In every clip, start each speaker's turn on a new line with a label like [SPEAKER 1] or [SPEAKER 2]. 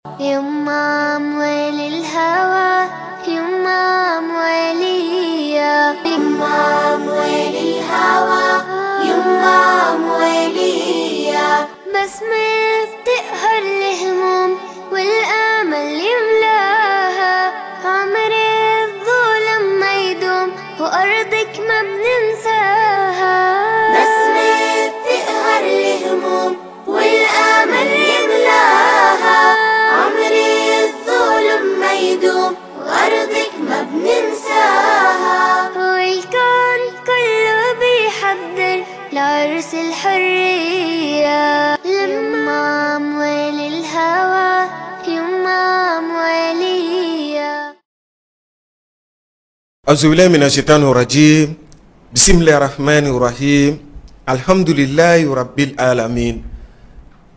[SPEAKER 1] يما أموال الهوى، يما أموالية، يما أموال الهوى، يما أموالية. بسمة بتقهر الهموم والأمل يملاها، عمر الظلم ما يدوم وأرضك ما بننساها. بسمة بتقهر الهموم والأمل يملاها، عمر الظلم ما يدوم وأرضك ما بننساها. والكون كله بيحضر لعرس الحرية، لما أموال الهوى، يما أموالية.
[SPEAKER 2] أعوذ بالله من الشيطان الرجيم. بسم الله الرحمن الرحيم. الحمد لله رب العالمين.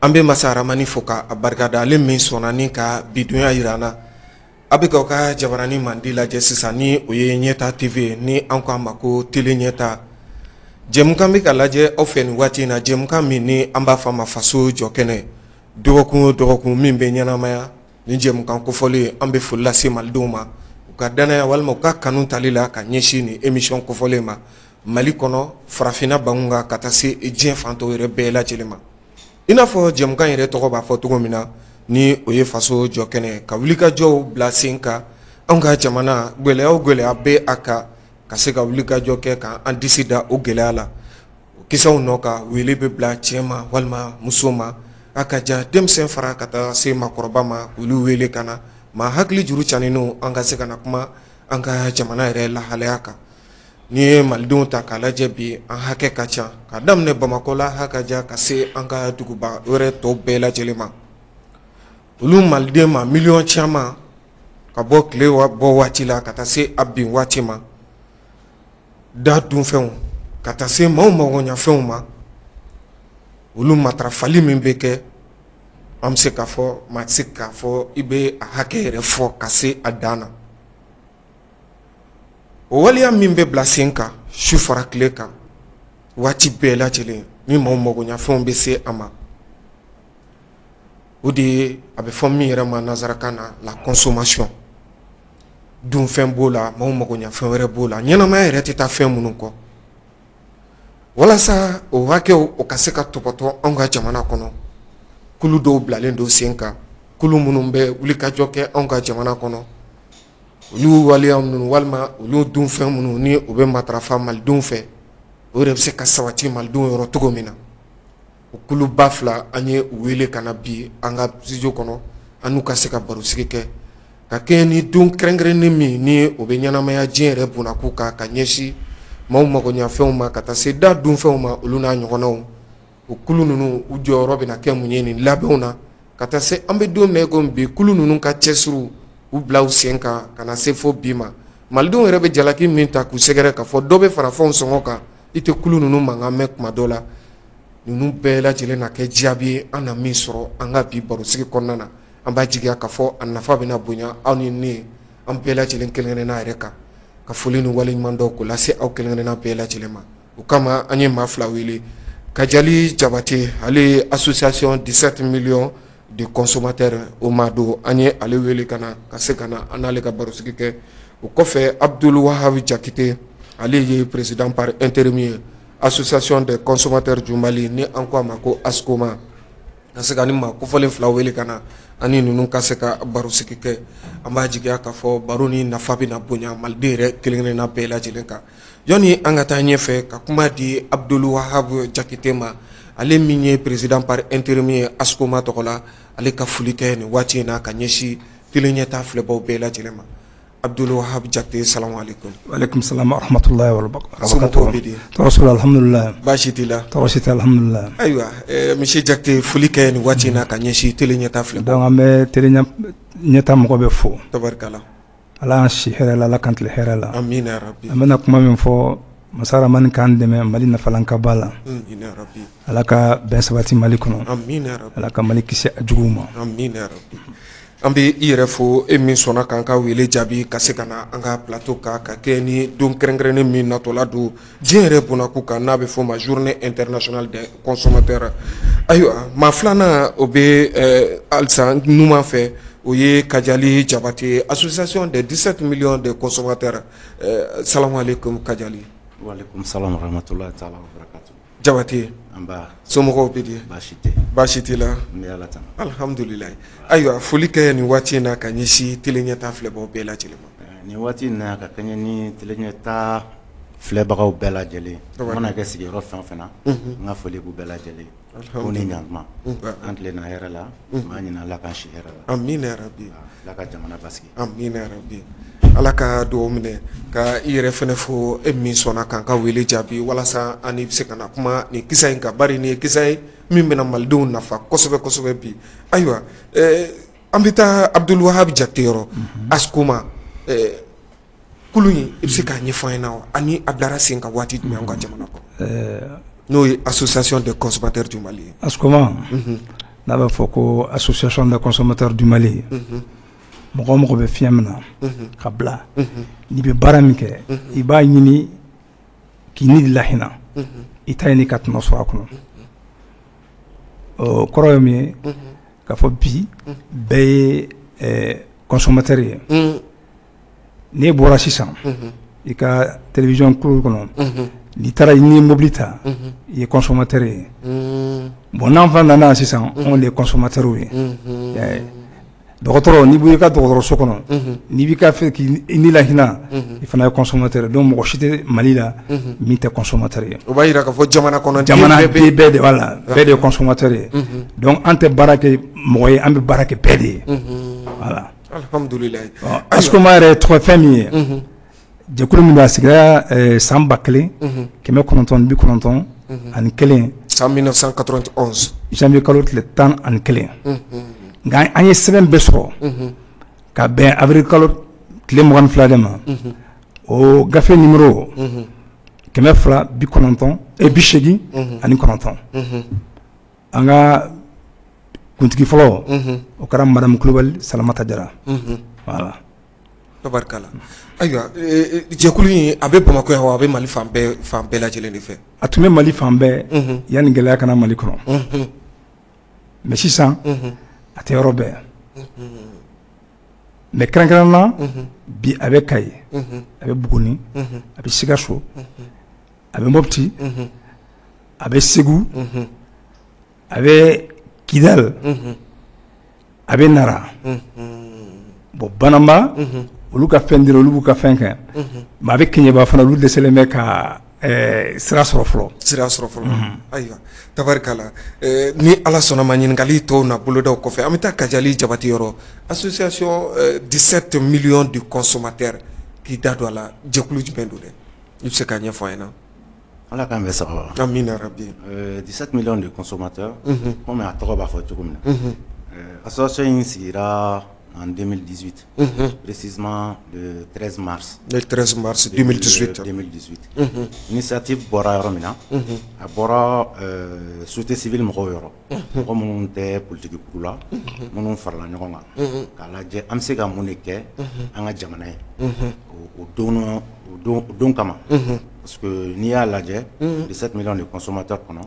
[SPEAKER 2] An bɛ masa Ramani fo ka a barikada, ale min sɔnna ni ka bidonya yira an na. A bɛ k'aw ka jabarani mandi lajɛ sisan, ni o ye Ɲɛta TV, ni an ko a ma ko Télé Ɲɛta. Jɛmukan bɛ ka lajɛ aw fɛ nin waati in na, jɛmukan min ni an b'a fɔ a ma Faso Jɔ Kɛnɛ. Dɔgɔkun o dɔgɔkun min bɛ ɲɛnamaya ni jɛmukan kofɔlen, an bɛ foli lase malidenw ma u ka danaya walima u ka kanu tali la ka ɲɛsin nin émission kofɔlen ma, Mali kɔnɔ, farafinna bangun kan, ka taa se diɲɛ fan tɔw yɛrɛ bɛɛ lajɛlen ma. I n'a fɔ jɛmukan yɛrɛ tɔgɔ b'a fɔ cogo min na, ni o ye Faso Jɔ Kɛnɛ, ka wulikajɔw bila sen kan anw ka jamana gɛlɛya o gɛlɛya bɛ a kan, ka se ka wulikajɔ kɛ k'an disi da o gɛlɛya la. O kisɛw nɔ ka wele bɛ bila cɛ ma walima muso ma, a ka ja denmisɛn fara ka taa se maakɔrɔba ma, olu wele ka na maa hakili juru caninw, an ka se ka na kuma an ka jamana yɛrɛ lahalaya kan. N'i ye malidenw ta k'a lajɛ bi, an hakɛ ka ca, ka daminɛ Bamakɔ la ha ka ja ka se an ka duguba wɛrɛ tɔw bɛɛ lajɛlen ma. Olu maliden ma miliyɔn caman, ka bɔ tile bɔ waati la ka taa se a bin waati ma, da dunfɛnw ka taa se maaw magoɲafɛnw ma, olu matarafali min bɛ kɛ, an bɛ se k'a fɔ maa tɛ se k'a fɔ i bɛ a hakɛ yɛrɛ fɔ ka se a dan na. O waleya min bɛ bila sen kan su fara tile kan waati bɛɛ lajɛlen, ni maaw magoɲafɛnw bɛ se a ma, o de ye a bɛ fɔ min yɛrɛ ma nanzarakan na la consommation. Dunfɛn b'o la, maaw magoɲafɛn wɛrɛ b'o la, ɲɛnamaya yɛrɛ tɛ taa fɛn minnu kɔ. Walasa o hakɛw o ka se ka tɔpɔtɔ anw ka jamana kɔnɔ, kulu dɔw bilalen don sen kan, kulu minnu bɛ wulikajɔ kɛ anw ka jamana kɔnɔ, olu waleya minnu walima olu dunfɛn minnu ni o bɛ matarafa malidenw fɛ, o yɛrɛ bɛ se ka sabati malidenw yɔrɔ cogo min na. O kuluba fila, an ye u wele ka na bi an ka studio kɔnɔ, an n'u ka se ka barosigi kɛ ka kɛɲɛ ni don kɛrɛnkɛrɛnnen min ni o bɛ ɲɛnamaya diɲɛ yɛrɛ bunakun kan, ka ɲɛsin maaw magoɲafɛnw ma, ka taa se da dunfɛnw ma, olu n'a ɲɔgɔnnaw. O kulu ninnu u jɔyɔrɔ bɛna kɛ mun ye nin labɛnw na, ka taa se an bɛ don min na i komi bi, kulu ninnu ka cɛsiriw u bila u sen kan ka na se fo bi ma. Malidenw yɛrɛ bɛ jalaki min ta k'u sɛgɛrɛ k'a fɔ dɔ bɛ fara fɛnw sɔngɔ kan, i tɛ kulu ninnu mankan mɛn kuma dɔ la. Ninnu bɛɛ lajɛlen na kɛ jaabi ye an na min sɔrɔ an ka bi barosigi kɔnɔna na. An b'a jigiya k'a fɔ a nafa bɛna bonya aw ni ne, an bɛɛ lajɛlen kelen-kelenna yɛrɛ kan. Ka foli ni waleɲuman dɔw k'o lase aw kelen-kelenna bɛɛ lajɛlen ma. O kama an ye maa fila wele: Kajali Jabate, ale ye association 17 millions de consommateurs o maa don, an ye ale wele ka na ka se ka na an n'ale ka barosigi kɛ. O kɔfɛ, Abdul Wahab Jakite, ale ye président par intérim ye association des consommateurs du Mali, ni an ko a ma ko ASCOMA. Ka se ka ni maa kofɔlen fila wele ka na, ani ninnu ka se ka barosigi kɛ. An b'a jigiya k'a fɔ baro ni nafa bɛna bonya maliden yɛrɛ kelen-kelenna bɛɛ lajɛlen kan. Yanni an ka taa ɲɛfɛ ka kuma di Abdul Wahab Jakite ma, ale min ye président par intérim ye ASCOMA tɔgɔ la, ale ka foli kɛ nin waati in na ka ɲɛsin Télé Ɲɛta filɛbaw bɛɛ lajɛlen ma. Abdul Wahab Jakite, salamu aleykum.
[SPEAKER 3] Waaleykum salam wa rahmatullahi wa barakatuh.
[SPEAKER 2] Somɔgɔw bɛ di?
[SPEAKER 3] Tɔɔrɔ su la, alhamdulillah.
[SPEAKER 2] Baasi t'i la?
[SPEAKER 3] Tɔɔrɔ si tɛ, alhamdulillah.
[SPEAKER 2] Ayiwa, monsieur Jakite, foli kɛ nin waati in na ka ɲɛsin Télé Ɲɛta filɛbaw.
[SPEAKER 3] Donc an bɛ Télé Ɲɛta mɔgɔ bɛ fo.
[SPEAKER 2] Tabarikala.
[SPEAKER 3] Ala y'an si hɛrɛ la, Ala k'an tile hɛrɛ la.
[SPEAKER 2] Amina rabi.
[SPEAKER 3] An bɛna kuma min fɔ, Masa Ramani k'an dɛmɛ Mali nafalan ka ba la.
[SPEAKER 2] Amina rabi.
[SPEAKER 3] Ala ka bɛn sabati Mali kɔnɔ.
[SPEAKER 2] Amina rabi.
[SPEAKER 3] Ala ka Mali kisi a juguw ma.
[SPEAKER 2] Amina rabi. An bɛ i yɛrɛ fo, e min sɔnna k'an ka wele jaabi ka se ka na an ka plateau kan, ka kɛ ni don kɛrɛnkɛrɛnnen min natɔla don diɲɛ yɛrɛ bɔnnaku kan, n'a bɛ fɔ o ma Journée internationale des consommateurs. Ayiwa, maa filanan, o bɛ halisa numan fɛ, o ye Kajali Jabate, association des 17 millions de consommateurs. Salamu aleykum Kajali.
[SPEAKER 4] Waaleykum salam warahmatulahi taala wabarakatuh.
[SPEAKER 2] Jabate.
[SPEAKER 4] An ba.
[SPEAKER 2] Somɔgɔw bɛ di?
[SPEAKER 4] Baasi tɛ.
[SPEAKER 2] Baasi t'i la?
[SPEAKER 4] N bɛ Ala tanu.
[SPEAKER 2] Alhamdulilayi. Ayiwa, foli kɛ nin waati in na ka ɲɛsin Télé Ɲɛta filɛbaw bɛɛ lajɛlen ma.
[SPEAKER 4] Nin waati in na, ka kɛɲɛ ni Télé Ɲɛta filɛbagaw bɛɛ lajɛlen, u mana kɛ sigiyɔrɔ fɛn o fɛn na, n ka foli b'u bɛɛ lajɛlen, ko ni ɲantuma, an tilenna hɛrɛ la, n b'a ɲini Ala k'an si hɛrɛ la.
[SPEAKER 2] Amina yarabi.
[SPEAKER 4] Ala ka jamana basigi.
[SPEAKER 2] Amina yarabi. Ala ka dugawu minɛ. Ka i yɛrɛ fɛnɛ fo, e min sɔnna k'an ka wele jaabi walasa an bɛ se ka na kuma nin kisa in kan, bari nin ye kisa ye min bɛna malidenw nafa kosɛbɛ kosɛbɛ bi. Ayiwa, an bɛ taa Abdul Wahab Jakite yɔrɔ, ASCOMA kulu in, i bɛ se k'a ɲɛfɔ an ɲɛna wa? Ani a bilara sen kan waati jumɛn an ka jamana kɔnɔ, n'o ye Association des consommateurs du Mali ye?
[SPEAKER 3] ASCOMA, n'a bɛ fɔ ko Association des consommateurs du Mali, mɔgɔ o mɔgɔ bɛ fiɲɛ min na ka bila, n'i bɛ baara min kɛ, i b'a ɲini k'i ni lahinɛ, i ta ɲini ka tɔnɔ sɔrɔ a kɔnɔ. O kɔrɔ ye min ye, k'a fɔ bi bɛɛ ye consommateur ye. N'e bɔra sisan i ka télévision kulu kɔnɔ, n'i taara n'i ye mobili ta, i ye consommateur ye. Bon, n'an fana nana sisan, anw de ye consommateur ye. Dɔgɔtɔrɔ, n'i b'i ka dɔgɔtɔrɔso kɔnɔ, n'i b'i ka fɛ k'i ni lahinɛ, i fana ye consommateur. Donc mɔgɔ si tɛ Mali la min tɛ consommateur ye.
[SPEAKER 2] O b'a jira k'a fɔ jamana kɔnɔ
[SPEAKER 3] jamana bɛɛ de b'a la, bɛɛ de ye consommateur ye. Donc an tɛ baara kɛ mɔgɔ ye, an bɛ baara kɛ bɛɛ de ye. Voilà.
[SPEAKER 2] Alhamdulilayi.
[SPEAKER 3] ASCOMA yɛrɛ tɔgɔ fɛn min ye, jɛkulu min don, a sigira san 1991.
[SPEAKER 2] San 1991.
[SPEAKER 3] Janvier kalo tile 11. Nka an ye sɛbɛn bɛɛ sɔrɔ ka bɛn avril kalo tile 22 de ma. O gafe numéro 289. An ka kuntigi fɔlɔ, o kɛra madame Kulubali Salamata Jara. Voilà.
[SPEAKER 2] Tabarikala. Ayiwa, jɛkulu in, a bɛ Bamakɔ yan wa, a bɛ Mali fan bɛɛ, fan bɛɛ lajɛlen de fɛ?
[SPEAKER 3] A tun bɛ Mali fan bɛɛ yanni gɛlɛya ka na Mali kɔnɔ. Mais sisan a tɛ yɔrɔ bɛɛ. Mais kɛrɛnkɛrɛn na, bi a bɛ Kayi, a bɛ Buguni, a bɛ Sikaso, a bɛ Mopti, a bɛ Segu, a bɛ Kidal, a bɛ Nara. Bon, Banamba, olu ka fɛn dira, olu b'u ka fɛn kɛ. Mais a bɛ Keɲeba fana, olu dɛsɛlen bɛ ka sira sɔrɔ fɔlɔ.
[SPEAKER 2] Sira sɔrɔ fɔlɔ. Ayiwa, tabarikala. Ni Ala sɔnna ma, ɲininkali tɔw na bolodaw kɔfɛ, an bɛ taa Kajali Jabate yɔrɔ, association 17 millions de consommateurs, k'i da don a la, jɛkulu jumɛn don dɛ? I bɛ se k'a ɲɛfɔ an ɲɛna?
[SPEAKER 4] Ala k'an bɛn sababa.
[SPEAKER 2] Amina rabi.
[SPEAKER 4] 17 millions de consommateurs, komi a tɔgɔ b'a fɔ cogo min na. Association in sigira en 2018, précisément le 13 mars.
[SPEAKER 2] Le 13 mars 2018.
[SPEAKER 4] 2018. Initiative bɔra yɔrɔ min na, a bɔra société civile mɔgɔw yɔrɔ. Mɔgɔ minnu tɛ politique kuru la, minnu farala ɲɔgɔn kan k'a lajɛ an bɛ se ka mun de kɛ an ka jamana ye o don kama. Parce que n'i y'a lajɛ, 17 millions de consommateurs kɔnɔ,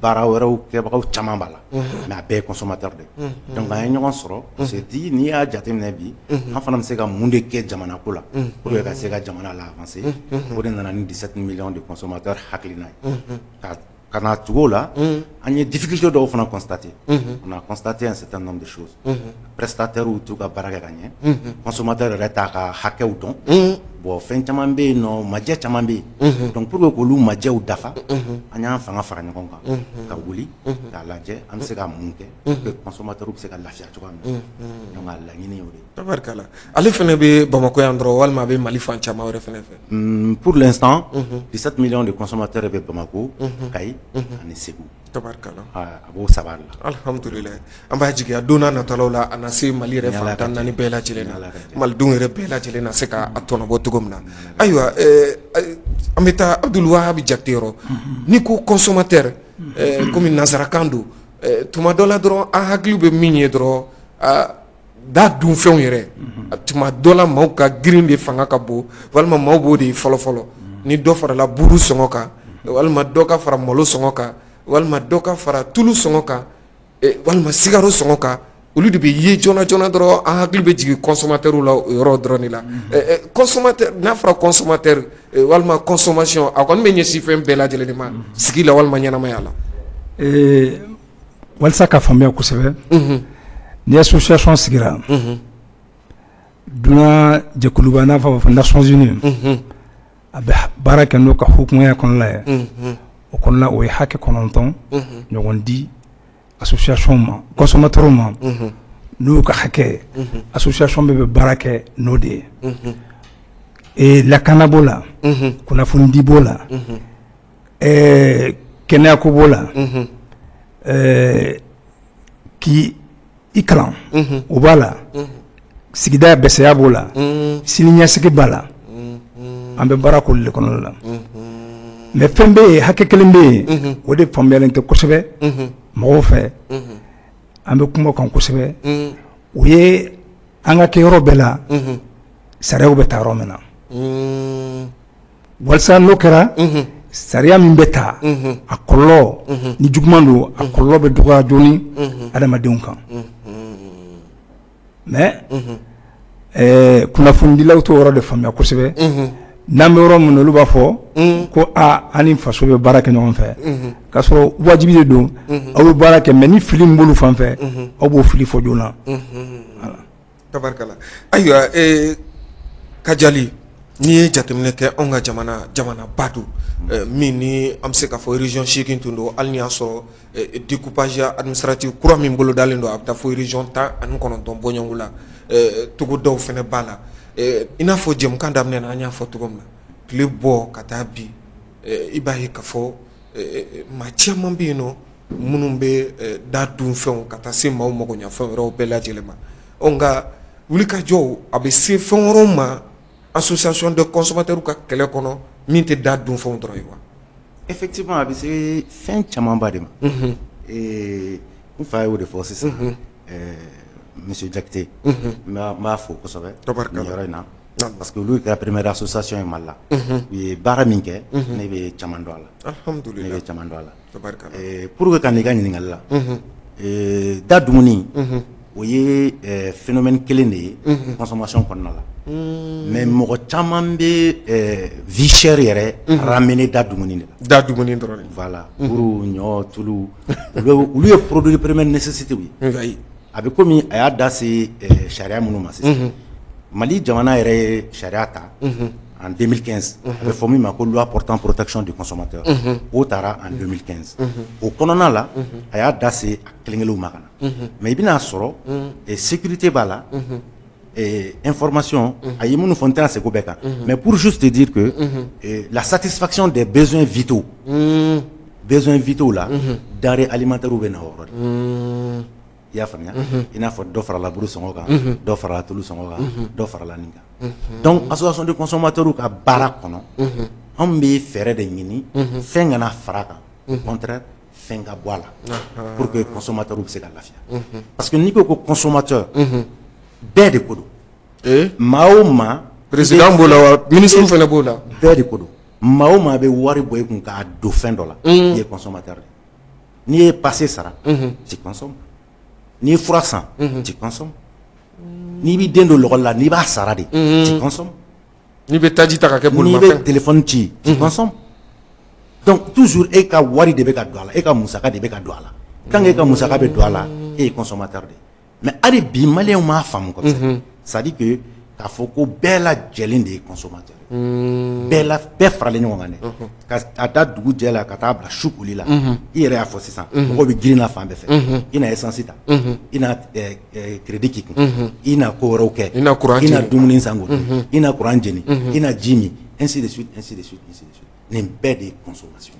[SPEAKER 4] baara wɛrɛw kɛbagaw caman b'a la, mais a bɛɛ ye consommateur de ye. Donc an ye ɲɔgɔn sɔrɔ, on s'est dit, n'i y'a jateminɛ bi, an fana bɛ se ka mun de kɛ jamana ko la pour que ka se ka jamana la avancer. O de nana ni 17 millions de consommateurs hakilina ye. Ka na tugu o la, an ye difficulté dɔw fana constaté. On a constaté un certain nombre de choses. Prestataires t'u ka baara kɛ ka ɲɛ, consommateur yɛrɛ t'a ka hakɛw dɔn. Bon, fɛn caman bɛ yen nɔ, majɛ caman bɛ yen. Donc pour que k'olu majɛw dafa, an y'an fanga fara ɲɔgɔn kan ka wuli k'a lajɛ an bɛ se ka mun kɛ pour que consommateur bɛ se ka lafiya cogoya min na. Donc a laɲini y'o de ye.
[SPEAKER 2] Tabarikala. Ale fana bɛ Bamakɔ yan dɔrɔn, walima a bɛ Mali fan caman wɛrɛ fana fɛ?
[SPEAKER 4] Pour l'instant, 17 millions de consommateurs bɛ Bamako, Kayi ani Segu.
[SPEAKER 2] Tabarikala.
[SPEAKER 4] A b'o saba de la.
[SPEAKER 2] Alhamdulilayi. An b'a jigiya don n'a nataw la, a na se Mali yɛrɛ fan 14 bɛɛ lajɛlen na, malidenw yɛrɛ bɛɛ lajɛlen na se ka a tɔnɔbɔ cogo min na. Ayiwa, an bɛ taa Abdul Wahab Jakite yɔrɔ. N'i ko consommateur, komi nansarakan don, tuma dɔ la dɔrɔn an hakili bɛ min ye dɔrɔn, Da dunfɛnw yɛrɛ tuma dɔ la, maaw ka girin de fanga ka bon, walima maaw b'o de ye fɔlɔ fɔlɔ. Ni dɔ farala buru sɔngɔ kan, walima dɔ ka fara malo sɔngɔ kan, walima dɔ ka fara tulu sɔngɔ kan, walima sikaro sɔngɔ kan, olu de bɛ ye joona joona dɔrɔn, an hakili bɛ jigin consommateur la o yɔrɔ dɔrɔn de la. Consommateur, n'a fɔra consommateur walima consommation, a kɔni bɛ ɲɛsin fɛn bɛɛ lajɛlen de ma sigi la walima ɲɛnamaya la.
[SPEAKER 3] Walasa ka faamuya kosɛbɛ, ni association sigira, dunan jɛkuluba n'a fɔ Nations Unies, a bɛ baara kɛ n'o ka hukumuya kɔnɔna ye. O kɔnɔna, o ye hakɛ 9 ɲɔgɔn di association ma, consommateur ma, n'u ka hakɛ. Association bɛɛ bɛ baara kɛ n'o de ye. Lakana b'o la, kunnafonidi b'o la, kɛnɛyako b'o la, k'i i kalan o b'a la, sigida bɛsɛya b'o la, sini ɲɛsigi b'a la. An bɛ baara k'olu de kɔnɔna la. Mais fɛn bɛ yen, hakɛ kelen bɛ yen, o de faamuyalen tɛ kosɛbɛ mɔgɔw fɛ. An bɛ kuma o kan kosɛbɛ. O ye an ka kɛ yɔrɔ bɛɛ la, sariyaw bɛ ta yɔrɔ min na. Walasa n'o kɛra, sariya min bɛ ta, a kɔlɔlɔ ni juguman don, a kɔlɔlɔ bɛ dɔgɔya jooni adamadenw kan. Mais kunnafonidilaw t'o yɔrɔ de faamuya kosɛbɛ. N'an bɛ yɔrɔ min na, olu b'a fɔ ko aa, an ni faso bɛ baara kɛ ɲɔgɔn fɛ, k'a sɔrɔ wajibi de don aw bɛ baara kɛ. Mais ni fili min b'olu fan fɛ, aw b'o fili fɔ joona.
[SPEAKER 2] Tabarikala. Ayiwa, Kajali, n'i ye jateminɛ kɛ, anw ka jamana, jamanaba don min ni an bɛ se k'a fɔ région 8 tun don, hali ni y'a sɔrɔ découpage administratif kura min bolodalen don, a bɛ taa fo région 19 bɔɲɔgɔnko la. Togodaw fana b'a la. I n'a fɔ jɛmukan daminɛ na, an y'a fɔ cogo min na, tile bɔ ka taa bi, i b'a ye k'a fɔ maa caman bɛ yen nɔ minnu bɛ da dunfɛnw ka taa se maaw magoɲɛfɛn wɛrɛw bɛɛ lajɛlen ma. Ɔ nka wulikajɔw a bɛ se fɛn wɛrɛw ma association de consommateurs ka kɛlɛ kɔnɔ min tɛ da dunfɛnw dɔrɔn ye wa?
[SPEAKER 4] Effectivement, a bɛ se fɛn camanba de ma. N fa y'o de fɔ sisan, monsieur Jakite, n b'a fo kosɛbɛ nin yɔrɔ in na, parce que olu kɛra première association ye Mali la. U ye baara min kɛ, ne bɛ caman dɔn a la.
[SPEAKER 2] Alhamdulillah.
[SPEAKER 4] Ne bɛ caman dɔn a la. Pour que ka n'i ka ɲininkali la, da dumuni, o ye phénomène kelen de ye consommation kɔnɔna la. Mais mɔgɔ caman bɛ vie chère yɛrɛ ramener da dumuni de la.
[SPEAKER 2] Da dumuni dɔrɔn de.
[SPEAKER 4] Voilà, buru, ɲɔ, tulu, olu ye produit de première nécessité ye. A bɛ komi a y'a da se sariya minnu ma sisan. Mali jamana yɛrɛ ye sariya ta en 2015, a bɛ fɔ min ma ko loi portant protection du consommateur. O taara en 2015. O kɔnɔna la, a y'a da se a kelen kelenw ma ka na. Mais i bɛn'a sɔrɔ sécurité b'a la, information, a ye minnu fɔ, n tɛna segin o bɛɛ kan. Mais pour juste te dire que la satisfaction des besoins vitaux, besoins vitaux la, denrées alimentaires bɛ na o yɔrɔ de. I y'a faamuya, i n'a fɔ dɔ farala buru sɔngɔ kan, dɔ farala tulu sɔngɔ kan, dɔ farala nin kan. Donc association de consommateurs ka baara kɔnɔ, anw bɛ fɛɛrɛ de ɲini fɛn kana fara kan, au contraire, fɛn ka bɔ a la, pour que consommateurs bɛ se ka lafiya. Parce que n'i ko ko consommateur, bɛɛ de ko don. Maa o maa.
[SPEAKER 2] Président b'o la wa, ministre fana b'o la.
[SPEAKER 4] Bɛɛ de ko don. Maa o maa bɛ wari bɔ i kun k'a don fɛn dɔ la, i ye consommateur de. N'i ye passe sara, tu consommes. N'i ye fura san, tu consommes. N'i b'i den don l'école la, n'i b'a sara de, tu consommes.
[SPEAKER 2] N'i bɛ taji ta ka kɛ
[SPEAKER 4] N'i
[SPEAKER 2] bolimafɛn.
[SPEAKER 4] bɛ téléphone ci, tu consommes. Donc toujours e ka wari de bɛ ka don a la, e ka musaka de bɛ ka don a la. Tant que e ka musaka bɛ don a la, e ye consommateur de ye. Mais hali bi, maliyɛnw m'a faamu kosɛbɛ. C'est à dire que k'a fɔ ko bɛɛ lajɛlen de ye consommateur ye. Bɛɛ la, bɛɛ faralen ɲɔgɔn kan dɛ. Ka a da dugu jɛ la ka taa bila su koli la. I yɛrɛ y'a fɔ sisan, mɔgɔw bɛ girin na fan bɛɛ fɛ. I na essence ta, i na crédit k'i kun, i na ko wɛrɛw kɛ.
[SPEAKER 2] I na courant
[SPEAKER 4] I na
[SPEAKER 2] jeni.
[SPEAKER 4] Dumuni san k'o dun, i na courant jeni, i na ji min, ainsi de suite, ainsi de suite, ainsi de suite. Nin bɛɛ de ye consommation.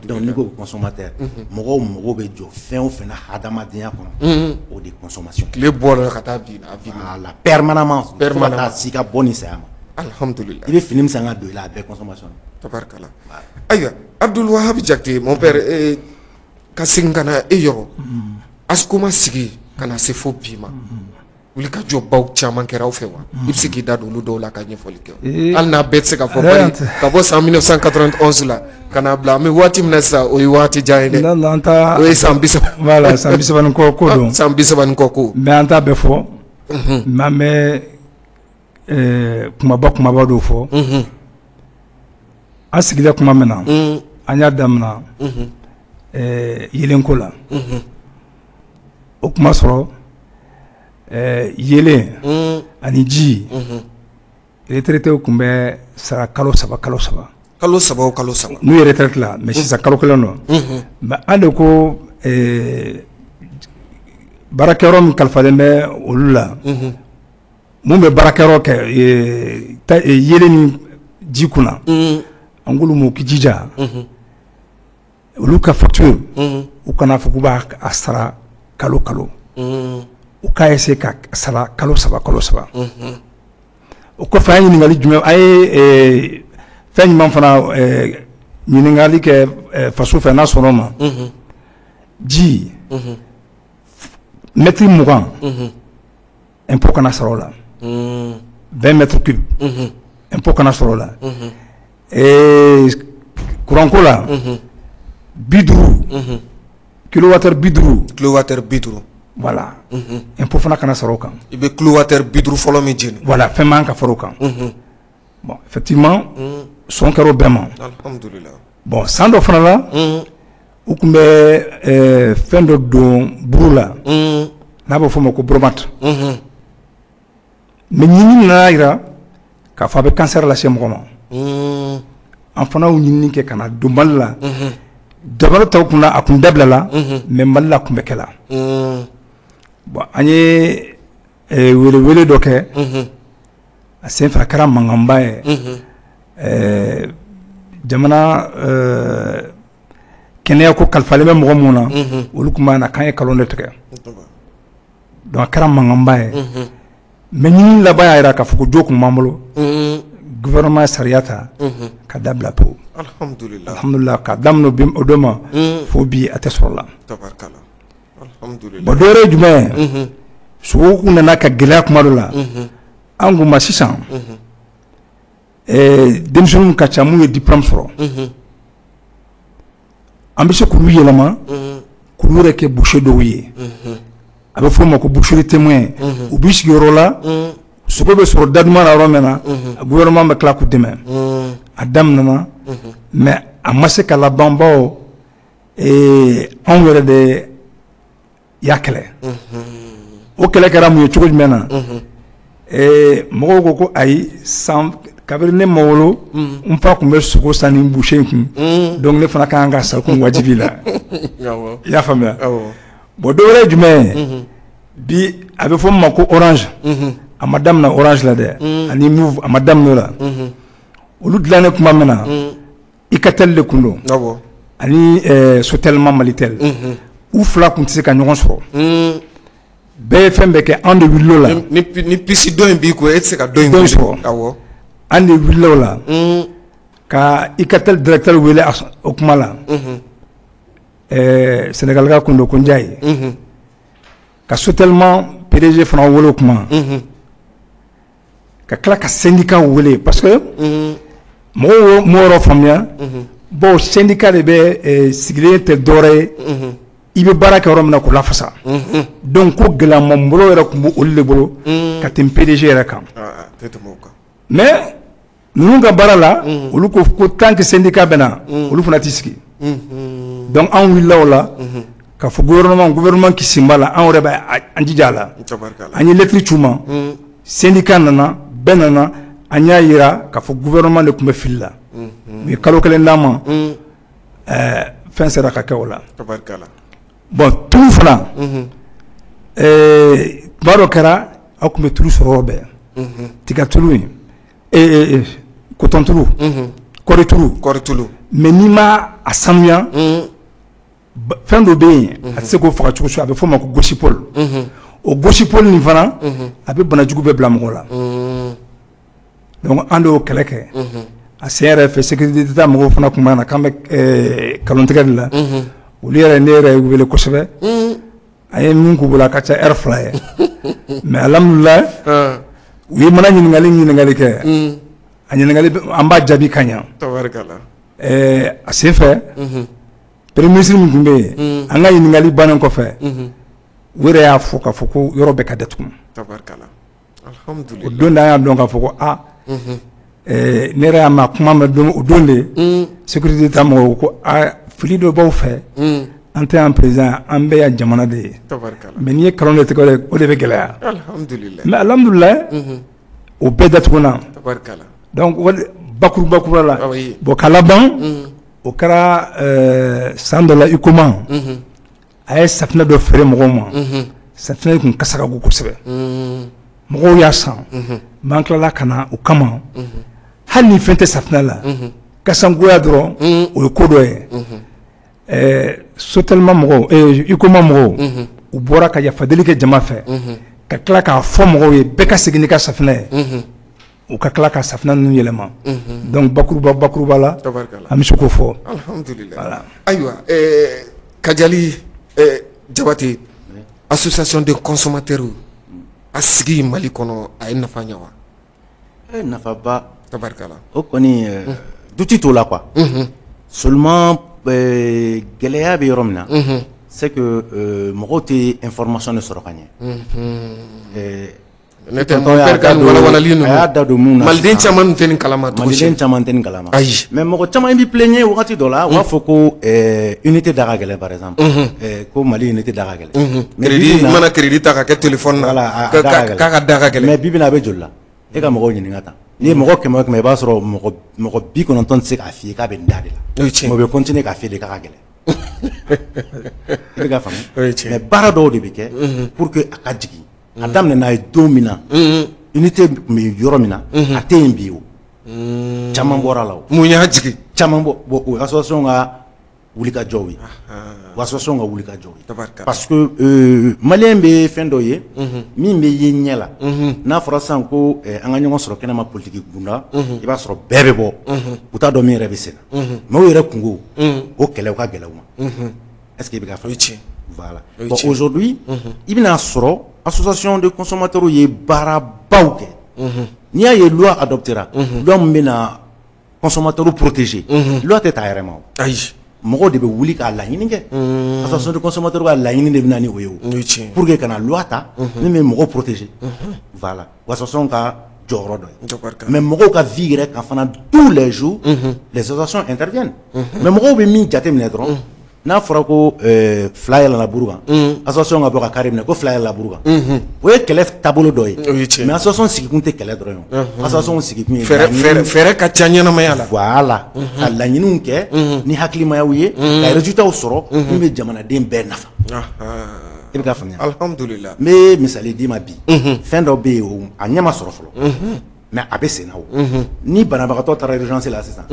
[SPEAKER 4] Donc n'i ko consommateur, mɔgɔw mago bɛ jɔ fɛn o fɛn na hadamadenya kɔnɔ, o de ye consommation.
[SPEAKER 2] Tile bɔra ka taa bin a bin.
[SPEAKER 4] Voilà, permanemment, fo ka
[SPEAKER 2] Permanemment.
[SPEAKER 4] taa s'i ka bɔ ni saya ma.
[SPEAKER 2] Alhamdulillah.
[SPEAKER 4] I bɛ fini min san ka don i la, a bɛɛ consommation.
[SPEAKER 2] Tabarikala. Ayiwa, Abdul Wahab Jakite, mon père, ka segin ka na e yɔrɔ, ASCOMA sigi ka na se fo bi ma. Wulikajɔbaw caman kɛra aw fɛ wa? I bɛ se k'i da don olu dɔw la ka ɲɛfɔli kɛ, hali n'a bɛɛ tɛ se ka fɔ, bari ka bɔ san 1991 la ka n'a bila an bɛ waati min na sisan, o ye waati jan ye dɛ, o ye san 30,
[SPEAKER 3] voilà, san 30 ni kɔ ko don,
[SPEAKER 2] san 30 ni kɔ ko,
[SPEAKER 3] mais an t'a bɛɛ fɔ, mais an bɛ kumaba kumaba dɔw fɔ. An sigila tuma min na, an y'a daminɛ yeelenko la. O kuma sɔrɔ yeelen ani ji, retraités tun bɛ sara kalo saba kalo saba,
[SPEAKER 2] kalo saba o kalo saba,
[SPEAKER 3] n'u ye retraite la. Mais sisan kalo kelen don. Mais an de ko baarakɛyɔrɔ min kalifalen bɛ olu la, mun bɛ baarakɛyɔrɔ kɛ yeelen ni ji kunna, an k'olu ma u k'i jija olu ka facture, u kana fɔ k'u b'a sara kalo kalo, u k'a essayer ka sara kalo saba kalo saba. O kɔfɛ, an ye ɲininkali jumɛn, an ye fɛn jumɛn fana ɲininkali kɛ faso fɛ, n'a sɔnna o ma? Ji mɛtiri 20, impôt kana sɔrɔ o la, 20 mètres cubes, impôt kana sɔrɔ o la. Courant ko la, 50, kilowattheure 50,
[SPEAKER 2] kilowattheure 50,
[SPEAKER 3] voilà, impôt fana kana sɔrɔ o kan.
[SPEAKER 2] I bɛ kilowattheure 50 fɔlɔ min jeni.
[SPEAKER 3] Voilà, fɛn man ka fara o kan. Bon, effectivement, sɔn kɛra o bɛɛ ma.
[SPEAKER 2] Alhamdulillah.
[SPEAKER 3] Bon, san dɔ fana la, u tun bɛ fɛn dɔ don buru la n'a bɛ f'o ma ko bromate. Mais ɲinini nana jira k'a fɔ a bɛ cancer lase mɔgɔ ma. An fana y'o ɲinini kɛ ka na don Mali la. Jamana tɔw kunna a kun dabilala, mais Mali la a kun bɛ kɛ la. Bon, an ye welewele dɔ kɛ a senfɛ, a kɛra mankanba ye. Jamana kɛnɛya ko kalifalen bɛ mɔgɔ mun na, olu tun b'a na k'an ye nkalon de tigɛ. Donc a kɛra mankanba ye. Mais ɲinini laban y'a jira k'a fɔ ko jo tun b'an bolo. Gouvernement ye sariya ta ka dabila pewu.
[SPEAKER 2] Alhamdulillah.
[SPEAKER 3] Alhamdulillah, ka daminɛ o don ma fo bi, a tɛ sɔrɔ la.
[SPEAKER 2] Tabarikala. Alhamdulillah.
[SPEAKER 3] Bon, dɔ wɛrɛ ye jumɛn ye? Sogo kun nana ka gɛlɛya kuma dɔ la. An kun ma sisan, denmisɛnninw ka ca mun ye diplôme sɔrɔ, an bɛ se k'olu yɛlɛma k'olu yɛrɛ kɛ boucher dɔw ye. A bɛ f'o ma ko boucherie témoin. U b'i sigi yɔrɔ la, sogo bɛ sɔrɔ da duman na yɔrɔ min na, gouvernement bɛ tila k'u dɛmɛ. A daminɛna, mais a ma se ka laban, bawo anw yɛrɛ de y'a kɛlɛ. O kɛlɛ kɛra mun ye cogo jumɛn na? Mɔgɔw ko ko ayi, san kabini ne ma wolo, n fa tun bɛ sogo san ni boucher in kun, donc ne fana ka kan ka sa kun wajibi la. I y'a faamuya? Bon, dɔ wɛrɛ ye jumɛn ye? Bi a bɛ fɔ min ma ko Orange, a ma daminɛ Orange la dɛ, ani Moov, a ma daminɛ o la. Olu dilannen tuma min na, Icatel de kun don ani Sotelma Malitel. U fila tun tɛ se ka ɲɔgɔn sɔrɔ. Bɛɛ ye fɛn bɛɛ kɛ, an de wulila o la.
[SPEAKER 2] Ni puce dɔ in b'i kun, e tɛ se ka dɔ in
[SPEAKER 3] sɔrɔ. An de wulila o la ka Icatel directeur wele o kuma la. Sénégal kun don, ko Ndiaye. Ka Sotelma PDG fana wele o kuma. Ka tila ka syndicat wele, parce que mɔgɔw m'o yɔrɔ faamuya. Bon, syndicat de bɛ sigilen tɛ dɔwɛrɛ ye, i bɛ baara kɛ yɔrɔ min na k'o lafasa. Donc ko gɛlɛyaman bolo yɛrɛ tun bɛ olu de bolo ka tɛmɛ PDG yɛrɛ kan. Mais ninnu ka baara la, olu ko ko tant que syndicat bɛ na, olu fana t'i sigi. Donc an wulila o la ka fɔ gouvernement k'i sen b'a la, anw yɛrɛ bɛ an jija a la. An ye lettre ci u ma, syndicat nana, bɛɛ nana, an y'a jira k'a fɔ gouvernement de tun bɛ fili la. U ye kalo kelen d'an ma, fɛn sera ka kɛ o la. Bon, tulu fana, tuma dɔ kɛra aw tun bɛ tulu sɔrɔ yɔrɔ bɛɛ, tiga tulu in, coton tulu, kɔɔri tulu. Mais n'i ma a sanuya, fɛn dɔ bɛ yen a tɛ se k'o faga cogo si, a bɛ f'o ma ko gossypol. O gossypol nin fana, a bɛ banajugu bɛɛ bila mɔgɔ la. Donc an de y'o kɛlɛ kɛ. A sen yɛrɛ fɛ, sécurité d'État mɔgɔw fana tun b'a na k'an bɛ nkalontigɛ de la. Olu yɛrɛ, ne yɛrɛ wele kosɛbɛ. An ye min k'u bolo, a ka ca heure 2 ye, mais alhamdulilayi, u ye mana ɲininkali kɛ, a ɲininkali an b'a jaabi ka ɲa. A sen fɛ, premier ministre min tun bɛ yen, an ka ɲininkali bannen kɔfɛ, u yɛrɛ y'a fɔ k'a fɔ ko yɔrɔ bɛɛ ka datugu. O don de an y'a dɔn k'a fɔ ko aa, ne yɛrɛ y'a mɛn kuma mɛn o don de, sécurité d'État mɔgɔw ko aa, fili dɔ b'aw fɛ, an tɛ yan président, an bɛɛ yan jamana de ye, mais n'i ye kalon de tigɛ, o de bɛ gɛlɛya. Mais alhamdulilayi, o bɛɛ datuguna. Donc bakuruba la, bon, ka laban, o kɛra san dɔ la, UCOMA a ye safinɛ dɔ feere mɔgɔw ma. Safinɛ tun kasa ka go kosɛbɛ, mɔgɔw y'a san, mais an tilala ka na o kama, hali ni fɛn tɛ safinɛ la, kasangoya dɔrɔn, o ye ko dɔ ye. Sotelma mɔgɔw, UCOMA mɔgɔw, u bɔra ka yafadeli kɛ jama fɛ, ka tila k'a fɔ mɔgɔw ye bɛɛ ka segin n'i ka safinɛ ye, u ka tila ka safinɛ ninnu yɛlɛma. Donc bakuruba la, an bɛ se k'o fɔ.
[SPEAKER 2] Alhamdulilayi. Ayiwa, Kajali Jabate, association de consommateurs a sigi Mali kɔnɔ, a ye nafa ɲɛ wa?
[SPEAKER 4] Nafaba. O kɔni, doute t'o la quoi. Seulement, gɛlɛya bɛ yɔrɔ min na, c'est que mɔgɔw tɛ information de sɔrɔ ka ɲɛ.
[SPEAKER 2] Ne tɛ walawalali ninnu,
[SPEAKER 4] a y'a da don mun na,
[SPEAKER 2] maliden caman tɛ nin kalama.
[SPEAKER 4] Maliden caman tɛ nin kalama.
[SPEAKER 2] Ayi.
[SPEAKER 4] Mais mɔgɔ caman b'i plaigner wagati dɔ la, u b'a fɔ ko unité da ka gɛlɛn, par exemple, ko Mali unité da ka gɛlɛn.
[SPEAKER 2] Crédit mana, crédit ta ka kɛ téléphone na, k'a ka da ka gɛlɛn.
[SPEAKER 4] Mais bi bi in na, a bɛ joli la? E ka mɔgɔw ɲininka tan, n'i ye mɔgɔ 100 o 100, i b'a sɔrɔ mɔgɔ 90 tɛ se k'a f'i ye k'a bɛ nin da de la. Mais u bɛ continuer k'a f'i ye de k'a ka gɛlɛn. I bɛ ka faamu? Mais baara dɔw de bɛ kɛ pour que a ka jigin. A daminɛ n'a ye don min na, unité tun bɛ yɔrɔ min na, a tɛ yen bi. O caman bɔra la. O
[SPEAKER 2] mun y'a jigin?
[SPEAKER 4] Caman bɔ. Bon, o ye association ka wulikajɔw ye, o association ka wulikajɔw ye, parce que malien bɛ fɛn dɔ ye min bɛ ye ɲɛ la. N'a fɔra sisan ko an ka ɲɔgɔn sɔrɔ kɛnɛma politique kunda, i b'a sɔrɔ bɛɛ bɛ bɔ, u t'a dɔn min yɛrɛ bɛ sen na, mais o yɛrɛ kungo, o kɛlɛ, o ka gɛlɛn u ma. Est ce que i bɛ ka faamu? Voilà. Bon, aujourd'hui, i bɛna sɔrɔ association de consommateurs ye baarabaw kɛ. N'i y'a ye loi adoptera, loi min bɛna consommateurs protéger, loi tɛ ta a yɛrɛ ma o.
[SPEAKER 2] Ayi.
[SPEAKER 4] Mɔgɔw de bɛ wuli k'a laɲini kɛ. Association de consommateurs ka laɲini de bɛ na ni o ye o, pour que ka na loi ta min bɛ mɔgɔw protéger. Voilà, o association ka jɔyɔrɔ dɔ ye. Mais mɔgɔw ka vie yɛrɛ kan fana, tous les jours les associations interviennent. Mais mɔgɔw bɛ min jateminɛ dɔrɔn, n'a fɔra ko fila yɛlɛnna buru kan, association ka bɔ ka carré minɛ ko fila yɛlɛnna buru kan, o ye kɛlɛ taabolo dɔ ye. Mais association sigikun tɛ kɛlɛ dɔrɔn ye o. Association sigikun ye
[SPEAKER 2] fɛɛrɛ ka ca ɲɛnamaya la.
[SPEAKER 4] Voilà, ka laɲiniw kɛ ni hakilimayaw ye, ka résultats sɔrɔ min bɛ jamanaden bɛɛ nafa. I bɛ ka faamuya?
[SPEAKER 2] Alhamdulilah.
[SPEAKER 4] N bɛ misali d'i ma bi. Fɛn dɔ bɛ yen, o a ɲɛ ma sɔrɔ fɔlɔ, mais a bɛ sen na. O ni banabagatɔ taara urgence la sisan,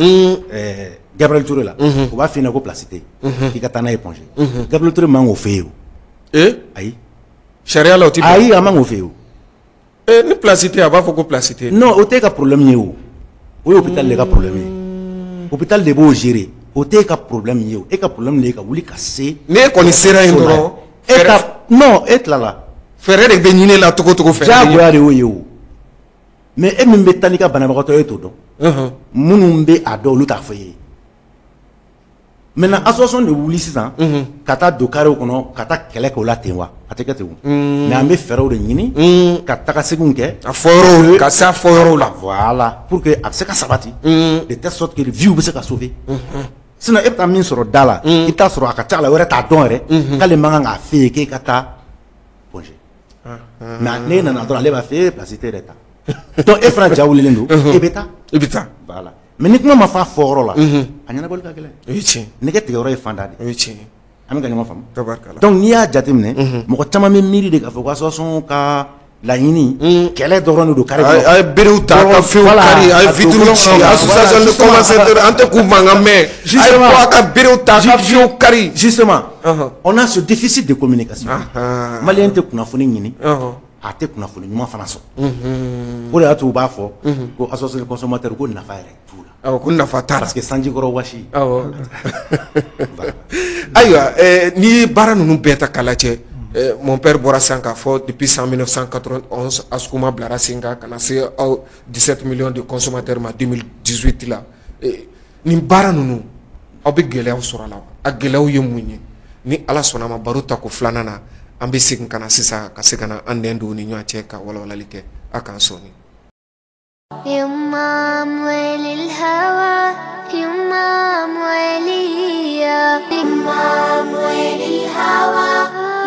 [SPEAKER 4] Gabriel Touré la, u b'a f'i ɲɛna ko place tɛ yen, k'i ka taa n'a ye Point G. Gabriel Touré man k'o f'e ye o. Ayi.
[SPEAKER 2] Sariya la, o tɛ bɛn.
[SPEAKER 4] Ayi, a man k'o f'e ye o.
[SPEAKER 2] Ni place tɛ yen, a b'a fɔ ko place tɛ yen.
[SPEAKER 4] Non, o t'e ka problème ye o. O ye hôpital de ka problème ye, hôpital de b'o gérer. O t'e ka problème ye o. E ka problème de ye ka wuli ka se.
[SPEAKER 2] N'e kɔni sera yen dɔrɔn.
[SPEAKER 4] E ka non, e tilala.
[SPEAKER 2] Fɛɛrɛ de bɛ ɲini la cogo cogo, fɛɛrɛ.
[SPEAKER 4] Diyagoya de y'o ye o. Mais e min bɛ taa n'i ka banabagatɔ ye, e t'o dɔn. Minnu bɛ a dɔn, olu t'a fɔ e ye. Maintenant, association de wuli sisan ka taa don carré kɔnɔ ka taa kɛlɛ kɛ o la ten wa? A tɛ kɛ ten o. Mais an bɛ fɛɛrɛw de ɲini ka taga seginw kɛ.
[SPEAKER 2] A fɔ yɔrɔw, ka se a fɔ yɔrɔw la.
[SPEAKER 4] Voilà, pour que a bɛ se ka sabati, de telle sorte que vie bɛ se ka sauver. Sinon e bɛ taa min sɔrɔ da la, i bɛ taa sɔrɔ a ka ca la, o yɛrɛ t'a dɔn yɛrɛ k'ale man kan k'a f'e ye k'e ka taa Point G. Mais n'e nana dɔrɔn, ale b'a f'e ye place tɛ yɛrɛ ta. Donc e fana ja wulilen don, e bɛ taa.
[SPEAKER 2] I bɛ taa.
[SPEAKER 4] Voilà. Mais ni kuma ma fɔ a fɔyɔrɔ la, a ɲɛnabɔli ka gɛlɛn.
[SPEAKER 2] O ye tiɲɛ.
[SPEAKER 4] Nɛgɛ tigɛyɔrɔ ye fanda de ye.
[SPEAKER 2] O ye tiɲɛ ye.
[SPEAKER 4] An bɛ ka ɲɔgɔn faamu?
[SPEAKER 2] Tabarikala.
[SPEAKER 4] Donc n'i y'a jateminɛ, mɔgɔ caman bɛ miiri de k'a fɔ ko association ka laɲini, kɛlɛ dɔrɔn de don carré kɔnɔ.
[SPEAKER 2] A ye berew ta ka fɛnw kari, a ye vitre ci. Association de consommateurs, an tɛ k'u mankan mɛn. A ye bɔ a ka berew ta ka fɛnw kari.
[SPEAKER 4] Justement, on a ce déficit de communication. Malien tɛ kunnafoni ɲini, a tɛ kunnafoni ɲuman fana sɔrɔ. O de y'a to u b'a fɔ ko association de consommateurs ko nafa yɛrɛ t'u la.
[SPEAKER 2] Awɔ, ko nafa t'a la.
[SPEAKER 4] Parce que sanji kɔrɔ wasi.
[SPEAKER 2] Awɔ. Ayiwa, n'i ye baara ninnu bɛɛ ta k'a lajɛ, Mon père bɔra sisan k'a fɔ depuis san 1991 ASCOMA bilara sen kan ka na se aw 17 millions de consommateurs ma 2018 la. Nin baara ninnu, aw bɛ gɛlɛyaw sɔrɔ a la wa? A gɛlɛyaw ye mun ye? Ni Ala sɔnna ma, baro ta ko filanan na, an bɛ segin ka na sisan ka se ka na an nɛn don ni ɲɔgɔn cɛ ka walawalali kɛ. A k'an sɔnni.
[SPEAKER 1] يما أموال الهوى، يما أموالية، يما أموال الهوى،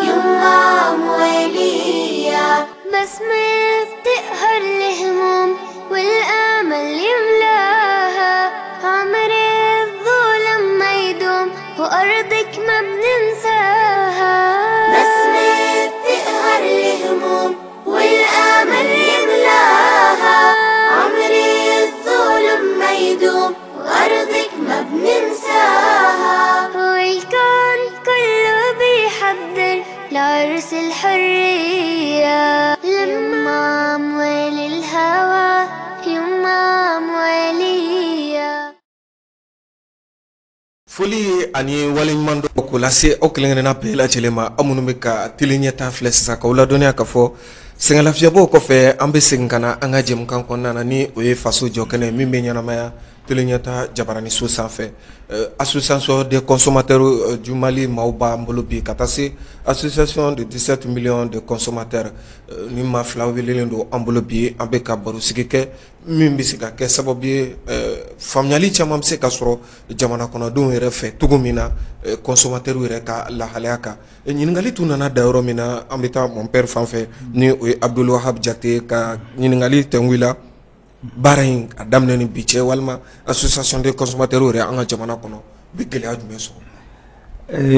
[SPEAKER 1] يما أموالية. بسمة بتقهر الهموم والأمل يملاها، عمر الظلم ما يدوم وأرضك ما بننساها. بسمة بتقهر الهموم والأمل يملاها، عمر الظلم ما يدوم وأرضك ما بننساها. والكون كله بيحضر لعرس الحرية. لما أموال الهوى، يما أموالية.
[SPEAKER 2] Foli ani waleɲuman dɔ k'o lase aw kelen kelenna bɛɛ lajɛlen ma, aw minnu bɛ ka télé ɲɛta filɛ sisan, k'aw ladɔnniya k'a fɔ sɛgɛnlafiyɛbɔw kɔfɛ, an bɛ segin ka na an ka jɛmukan kɔnɔna na, ni o ye Faso jɔ kɛnɛ min bɛ ɲɛnamaya télé ɲɛta jabaraniso sanfɛ. Association des consommateurs du Mali maaw b'an bolo bi, ka taa se association de 17 millions de consommateurs. Ni maa fila welelen don an bolo bi, an bɛ ka barosigi kɛ min bɛ se ka kɛ sababu ye, faamuyali caman bɛ se ka sɔrɔ jamana kɔnɔdenw yɛrɛ fɛ cogo min na consommateurs yɛrɛ ka lahalaya kan. Ɲininkali tun nana da yɔrɔ min na, an bɛ taa mon père fan fɛ, ni o ye Abdul Wahab Jate, ka ɲininkali tɛnku i la baara in a daminɛ ni bi cɛ, walima association des consommateurs yɛrɛ an ka jamana kɔnɔ bɛ gɛlɛya jumɛn sɔrɔ?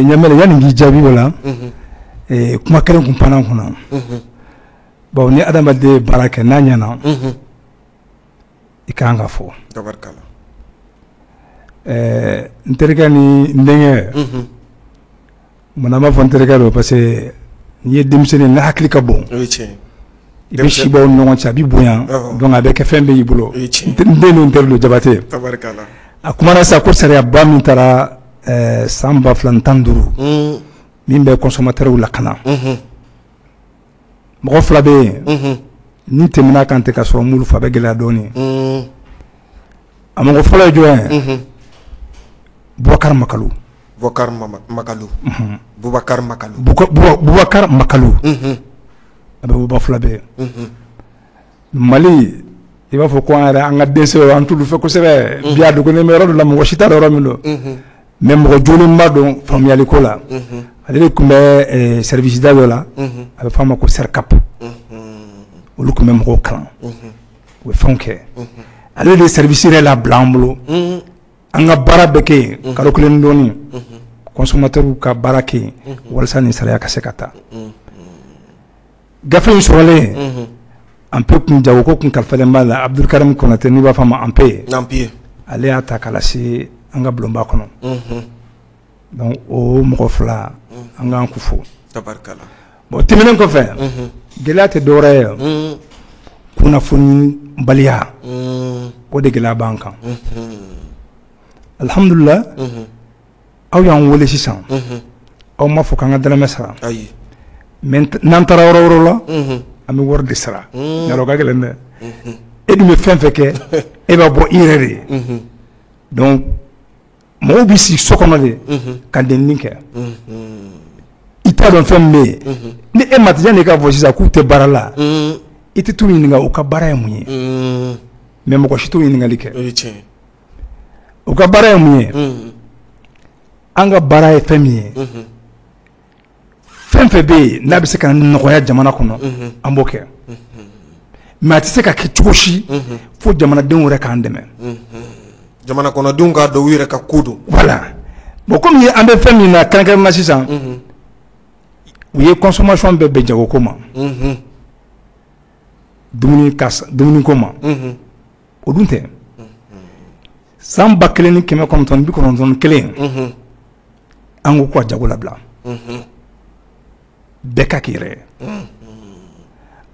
[SPEAKER 3] Ɲamɛlɛ, yanni k'i jaabi o la, kuma kelen kun panna n kunna. Bon, ni adamaden ye baara kɛ n'a ɲɛna, i ka kan ka fɔ.
[SPEAKER 2] Tabarikala.
[SPEAKER 3] N terikɛ ni n denkɛ, munna n b'a fɔ n terikɛ don? Parce que n'i ye denmisɛnnin ye, n'a hakili ka bon,
[SPEAKER 2] O ye tiɲɛ ye.
[SPEAKER 3] i bɛ sibaw ni ɲɔgɔn cɛ, a b'i bonya, donc a bɛ kɛ fɛn bɛɛ y'i bolo.
[SPEAKER 2] O ye tiɲɛ.
[SPEAKER 3] N den don, n teri don, Jabate.
[SPEAKER 2] Tabarikala.
[SPEAKER 3] A kumana sisan ko sariyaba min taara san 2015, min bɛ consommateurs lakana. Mɔgɔ fila bɛ yen, ni tɛmɛna kan tɛ ka sɔrɔ m'olu fɔ, a bɛ gɛlɛya dɔɔnin. A mɔgɔ fɔlɔ ye jɔn ye? Bubakari Makalu.
[SPEAKER 2] Bubakar Makalu, Bubakar Makalu.
[SPEAKER 3] Bubakar Makalu, a bɛ bɔ fila bɛ Mali. I b'a fɔ ko an yɛrɛ, an ka dɛsɛ, an t'olu fɛ kosɛbɛ bi. A dogolen bɛ yɔrɔ dɔ la, mɔgɔ si t'a dɔn yɔrɔ min don, mais mɔgɔ jolenba don faamuyali ko la. Ale de tun bɛ service da dɔ la, a bɛ f'a ma ko SERCAP. Olu tun bɛ mɔgɔw kalan, u bɛ fɛnw kɛ. Ale de ye service yɛrɛ labila an bolo, an ka baara bɛɛ kɛ yen kalo kelen dɔɔnin, consommateurs ka baara kɛ yen walasa nin sariya ka se ka taa. Gafe in sɔrɔlen, ANPE kun jago ko kun kalifalen b'a la, Abdulkarim Konate, n'i b'a fɔ a ma ANPE.
[SPEAKER 2] ANPE.
[SPEAKER 3] Ale y'a ta k'a lase an ka bulonba kɔnɔ. Donc o mɔgɔ fila, an k'an ku fo.
[SPEAKER 2] Tabarikala.
[SPEAKER 3] Bon, tɛmɛnen kɔfɛ, gɛlɛya tɛ dɔwɛrɛ ye, kunnafonibaliya, o de gɛlɛya b'an kan. Alhamdulillah, aw y'an wele sisan, aw m'a fɔ k'an ka dɛrɛmɛ sara.
[SPEAKER 2] Ayi.
[SPEAKER 3] Mais n'an taara yɔrɔ wɛrɛ la, an bɛ wari de sara. Yarɔ, o ka gɛlɛn dɛ. E dun bɛ fɛn fɛn kɛ, e b'a bɔ i yɛrɛ de ye. Donc mɔgɔw bɛ sigi so kɔnɔ de ka nɛnini kɛ, i t'a dɔn fɛn min bɛ yen. Ni e ma yanni i k'a fɔ sisan k'u tɛ baara la, i tɛ t'u ɲininka u ka baara ye mun ye. Mais mɔgɔ si t'o ɲininkali kɛ.
[SPEAKER 2] O ye tiɲɛ ye.
[SPEAKER 3] U ka baara ye mun ye? An ka baara ye fɛn min ye, fɛn fɛn bɛ yen n'a bɛ se ka nɔgɔya jamana kɔnɔ, an b'o kɛ. Mais a tɛ se ka kɛ cogo si fo jamanadenw yɛrɛ k'an dɛmɛ.
[SPEAKER 2] Jamana kɔnɔdenw k'a dɔn u yɛrɛ ka ko don.
[SPEAKER 3] Voilà. Bon, komi an bɛ fɛn min na kɛrɛnkɛrɛnnenya la sisan, u ye consommation bɛɛ bɛn jagoko ma, dumuni ka dumuniko ma. O dun tɛ. San 1991, an ko ka jago labila, bɛɛ ka k'i yɛrɛ ye.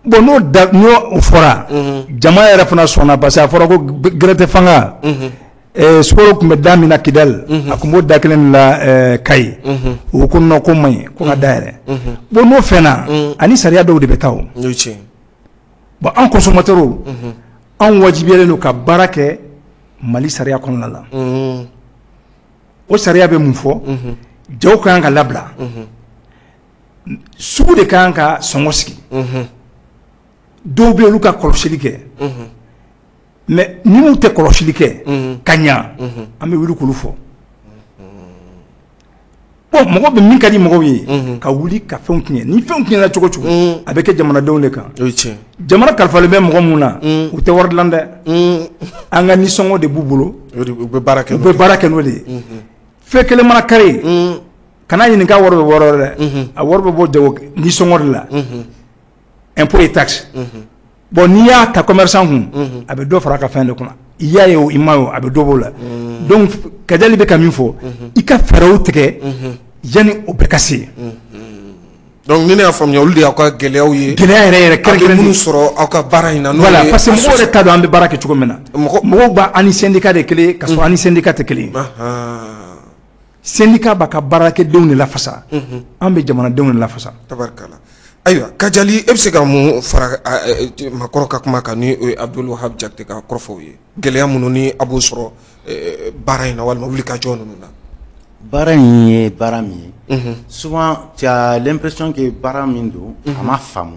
[SPEAKER 3] Bon, n'o da n'o fɔra, jama yɛrɛ fana sɔnna, parce que a fɔra ko gɛrɛtɛ fanga. Sukaro tun bɛ da min na Kidali, a tun b'o da kelen de la Kayi. O ko non, ko man ɲi, ko ka da yɛlɛ. Bon, n'o fɛnna, ani sariya dɔw de bɛ taa o. Bon, an consommateurs, anw wajibiyalen don ka baara kɛ Mali sariya kɔnɔna la. O sariya bɛ mun fɔ? Jago ka kan ka labila, sugu de ka kan ka sɔngɔ sigi. Dɔw bɛ yen, olu ka kɔlɔsili kɛ, mais minnu tɛ kɔlɔsili kɛ ka ɲa, an bɛ wuli k'olu fɔ. Bon, mɔgɔ bɛ min ka di mɔgɔw ye, ka wuli ka fɛnw tiɲɛ. Ni fɛnw tiɲɛna cogo cogo, a bɛ kɛ jamanadenw de kan. Jamana kalifalen bɛ mɔgɔ mun na, u tɛ wari dilan dɛ. An ka nisɔngɔ de b'u bolo.
[SPEAKER 2] U bɛ baara kɛ.
[SPEAKER 3] U bɛ baara kɛ n'o de ye. Fɛn kelen mana kari, kana ɲininka wari bɛ bɔ yɔrɔ dɛ, a wari bɛ bɔ jago nisɔngɔ de la, impôt et taxe. Bon, n'i y'a ta commerçant kun, a bɛ dɔ fara a ka fɛn de kunna. I y'a ye o, i ma ye o, a bɛ dɔ b'o la. Donc Kajali bɛ ka min fɔ, i ka fɛɛrɛw tigɛ yanni o bɛɛ ka se.
[SPEAKER 2] Donc ni ne y'a faamuya, olu de y'aw ka gɛlɛyaw ye.
[SPEAKER 3] Gɛlɛya yɛrɛ yɛrɛ.
[SPEAKER 2] Kɛrɛnkɛrɛn minnu sɔrɔ aw ka baara in na.
[SPEAKER 3] Voilà, parce que mɔgɔw yɛrɛ t'a dɔn an bɛ baara kɛ cogo min na. Mɔgɔw b'a an ni syndicat de kelen, ka sɔrɔ an ni syndicat tɛ kelen ye. Syndicat b'a ka baarakɛdenw de lafasa, an bɛ jamanadenw de lafasa.
[SPEAKER 2] Tabarikala. Ayiwa Kajali, e bɛ se ka mun fara makɔrɔ ka kuma kan, ni o ye Abdul Wahab Jakite ka kɔrɔfɔw ye, gɛlɛya minnu ni a b'o sɔrɔ baara in na walima wulikajɔ ninnu na?
[SPEAKER 4] Baara in ye baara min ye, souvent tu as l'impression que baara min don, a ma faamu.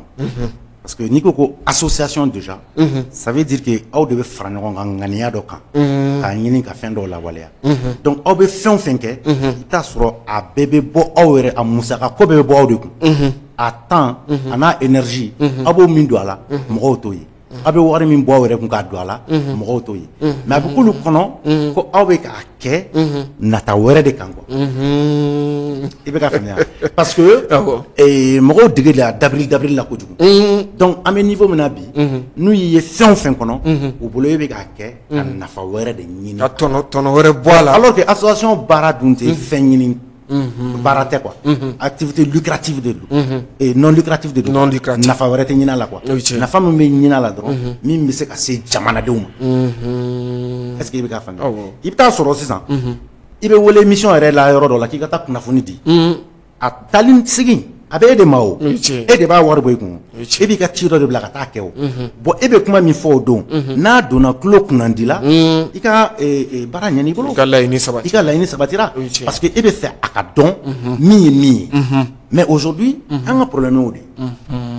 [SPEAKER 4] Parce que n'i ko ko association déjà, ça veut dire que aw de bɛ fara ɲɔgɔn kan ŋaniya dɔ kan, k'a ɲini ka fɛn dɔw lawaleya. Donc aw bɛ fɛn o fɛn kɛ, i t'a sɔrɔ a bɛɛ bɛ bɔ aw yɛrɛ, a musaka ko bɛɛ bɛ bɔ aw de kun. A temps a n'a énergie, aw b'o min don a la, mɔgɔw t'o ye. Aw bɛ wari min bɔ aw yɛrɛ kun k'a don a la, mɔgɔw t'o ye. Mais a bɛ k'olu kɔnɔ ko aw bɛ k'a kɛ nata wɛrɛ de kan quoi. I bɛ ka faamuya, parce que mɔgɔw dege la dabiri dabiri la kojugu. Donc an bɛ niveau min na bi, n'u y'i ye fɛn o fɛn kɔnɔ, u bolo e bɛ k'a kɛ ka nafa wɛrɛ de ɲini.
[SPEAKER 2] Ka tɔnɔ wɛrɛ bɔ a la.
[SPEAKER 4] Alors que association baara dun tɛ fɛn ɲini baara tɛ quoi. Activité lucrative de don et non lucrative de don.
[SPEAKER 2] Non lucrative.
[SPEAKER 4] Nafa wɛrɛ tɛ ɲini a la quoi. Nafa min bɛ ɲini a la dɔrɔn, min bɛ se ka se jamanadenw ma. Est ce que i bɛ k'a faamuya? I bɛ taa sɔrɔ sisan, i bɛ wele mission yɛrɛ la yɔrɔ dɔ la k'i ka taa kunnafoni di. A taali segin a bɛ e de ma o, e de b'a wari bɔ i kun, e b'i ka ci dɔ de bila ka taa kɛ o. Bon, e bɛ kuma min fɔ o don, n'a donna tulo kunnandi la, i ka baara ɲɛn'i bolo.
[SPEAKER 2] I ka laɲini sabati.
[SPEAKER 4] I ka laɲini sabatira, parce que e bɛ fɛ a ka dɔn min ye min ye. Mais aujourd'hui, an ka problème y'o de ye.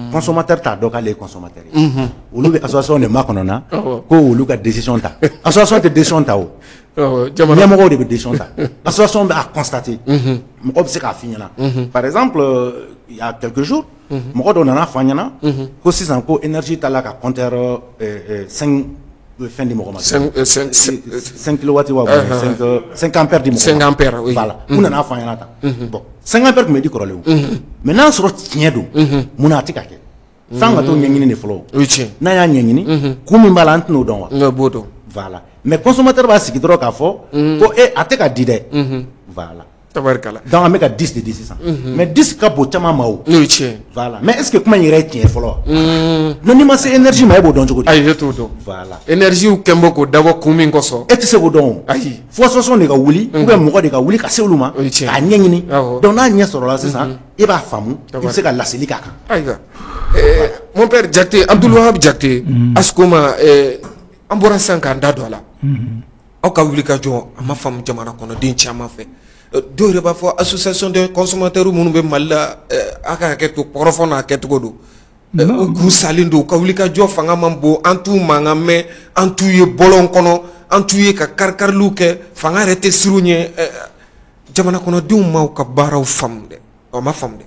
[SPEAKER 4] Consommateur t'a dɔn k'ale ye consommateur ye. Olu bɛ association de makɔnɔ na ko olu ka décision ta. Association tɛ décision ta o, ɲɛmɔgɔw de bɛ décision ta. Association bɛ a constater, mɔgɔ bɛ se k'a f'i ɲɛna. Par exemple, il y a quelques jours, mɔgɔ dɔ nana fɔ an ɲɛna ko sisan ko énergie ta la ka compteur 5 fɛn di mɔgɔ ma, 5 kilowatts wa 5 ampères di mɔgɔ ma.
[SPEAKER 2] 5 ampères, oui.
[SPEAKER 4] Voilà, u nana fɔ an ɲɛna tan. Bon, 5 ampères tun bɛ di kɔrɔlen o, mais n'a sɔrɔ tiɲɛ don, munna a tɛ ka kɛ? F'an ka t'o ɲɛɲini de fɔlɔ. N'an y'a ɲɛɲini, kun min b'a la, an tɛn'o dɔn wa?
[SPEAKER 2] Ne b'o dɔn.
[SPEAKER 4] Voilà, mais consommateur b'a sigi dɔrɔn k'a fɔ ko e a tɛ ka di dɛ. Voilà.
[SPEAKER 2] Tabarikala.
[SPEAKER 4] Donc an bɛ ka 10 de di sisan, mais 10 ka bon caman ma o.
[SPEAKER 2] N'o ye tiɲɛ.
[SPEAKER 4] Voilà, mais est ce que kuma in yɛrɛ ye tiɲɛ fɔlɔ wa? Non, n'i ma se énergie ma, e b'o dɔn cogo di?
[SPEAKER 2] Ayi, e t'o dɔn.
[SPEAKER 4] Voilà.
[SPEAKER 2] Énergie kɛn bɛ k'o dabɔ kun min kosɔn.
[SPEAKER 4] E tɛ se k'o dɔn o.
[SPEAKER 2] Ayi.
[SPEAKER 4] Fo association de ka wuli, ou bien mɔgɔ de ka wuli ka se olu ma, k'a ɲɛɲini. Donc n'a ɲɛ sɔrɔla sisan, e b'a faamu, i bɛ se ka laseli k'a kan.
[SPEAKER 2] Ayiwa. Mon père Jakite, Abdul Wahab Jakite, Ascoma, an bɔra sisan k'an da don a la. Aw ka wuli ka jɔ, a ma faamu jamana kɔnɔden caman fɛ. Dɔw yɛrɛ b'a fɔ association des consommateurs minnu bɛ Mali la, a ka hakɛ to, kɔrɔfɔ n'a kɛcogo don. U k'u salen don, u ka wuli ka jɔ fanga man bon, an t'u mankan mɛn, an t'u ye bɔlɔn kɔnɔ, an t'u ye ka kari-kariliw kɛ, fanga yɛrɛ tɛ siran u ɲɛ. Jamana kɔnɔdenw m'aw ka baaraw faamu dɛ, o ma faamu dɛ.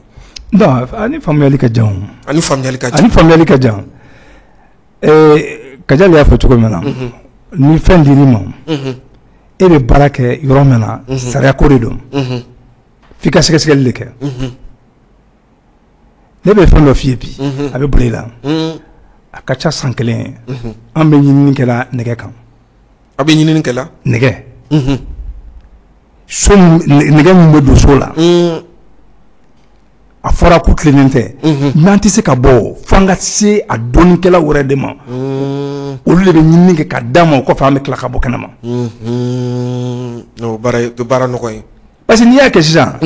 [SPEAKER 3] Non, ani faamuyali ka jan.
[SPEAKER 2] Ani faamuyali ka jan.
[SPEAKER 3] Ani faamuyali ka jan. Kajali y'a fɔ cogo min na, ni fɛn dir'i ma, e bɛ baara kɛ yɔrɔ min na, sariya ko de don, f'i ka sɛgɛsɛgɛli de kɛ. Ne bɛ fɛn dɔ f'i ye bi, a bɛ boli i la. A ka ca san kelen ye, an bɛ ɲinini kɛla nɛgɛ kan.
[SPEAKER 2] A bɛ ɲinini kɛla?
[SPEAKER 3] Nɛgɛ. So nɛgɛ min bɛ don so la, a fɔra ko tilennen tɛ, n'an tɛ se ka bɔ, fo an ka se a dɔnnikɛlaw wɛrɛ de ma. Olu Olu de bɛ ɲinini kɛ ka d'an ma, o kɔfɛ an bɛ tila ka bɔ kɛnɛma.
[SPEAKER 2] O baara o baara nɔgɔ ye.
[SPEAKER 3] Parce que n'i y'a kɛ sisan,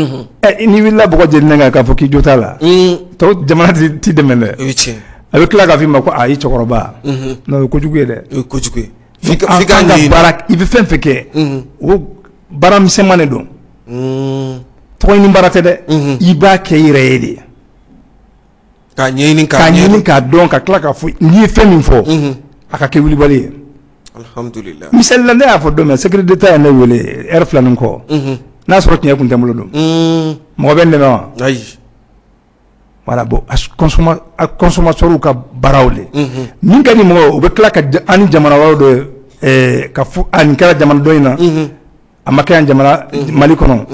[SPEAKER 3] ɛ, n'i wulila bɔgɔ jeninen kan k'a fɔ k'i jo t'a la, tɔw jamana t'i dɛmɛ dɛ.
[SPEAKER 2] O ye tiɲɛ.
[SPEAKER 3] A bɛ tila k'a f'i ma ko ayi cɛkɔrɔba, non, o ye kojugu ye dɛ.
[SPEAKER 2] O ye kojugu ye.
[SPEAKER 3] F'i ka
[SPEAKER 2] ɲɛɲini.
[SPEAKER 3] Baara, i bɛ fɛn fɛn kɛ, o baara misɛnman de don. Tɔgɔ ɲini baara tɛ dɛ, i b'a kɛ i yɛrɛ ye de.
[SPEAKER 2] K'a ɲɛɲini.
[SPEAKER 3] K'a ɲini k'a dɔn, ka tila k'a fɔ n'i ye fɛn min fɔ, a ka kɛ wulibali ye.
[SPEAKER 2] Alhamdulillah.
[SPEAKER 3] Misali la, ne y'a fɔ don min, secrétaire d'État ye ne wele heure 2 ni kɔ. N'a sɔrɔ tiɲɛ kun tɛ n bolo don, mɔgɔ bɛ n dɛmɛ wa?
[SPEAKER 2] Ayi.
[SPEAKER 3] Voilà, bon, consommateurs ka baaraw de min ka di mɔgɔ, u bɛ tila ka an ni jamana wɛrɛw de ka fɔ a nin kɛra jamana dɔ in na, a ma kɛ yan jamana Mali kɔnɔ.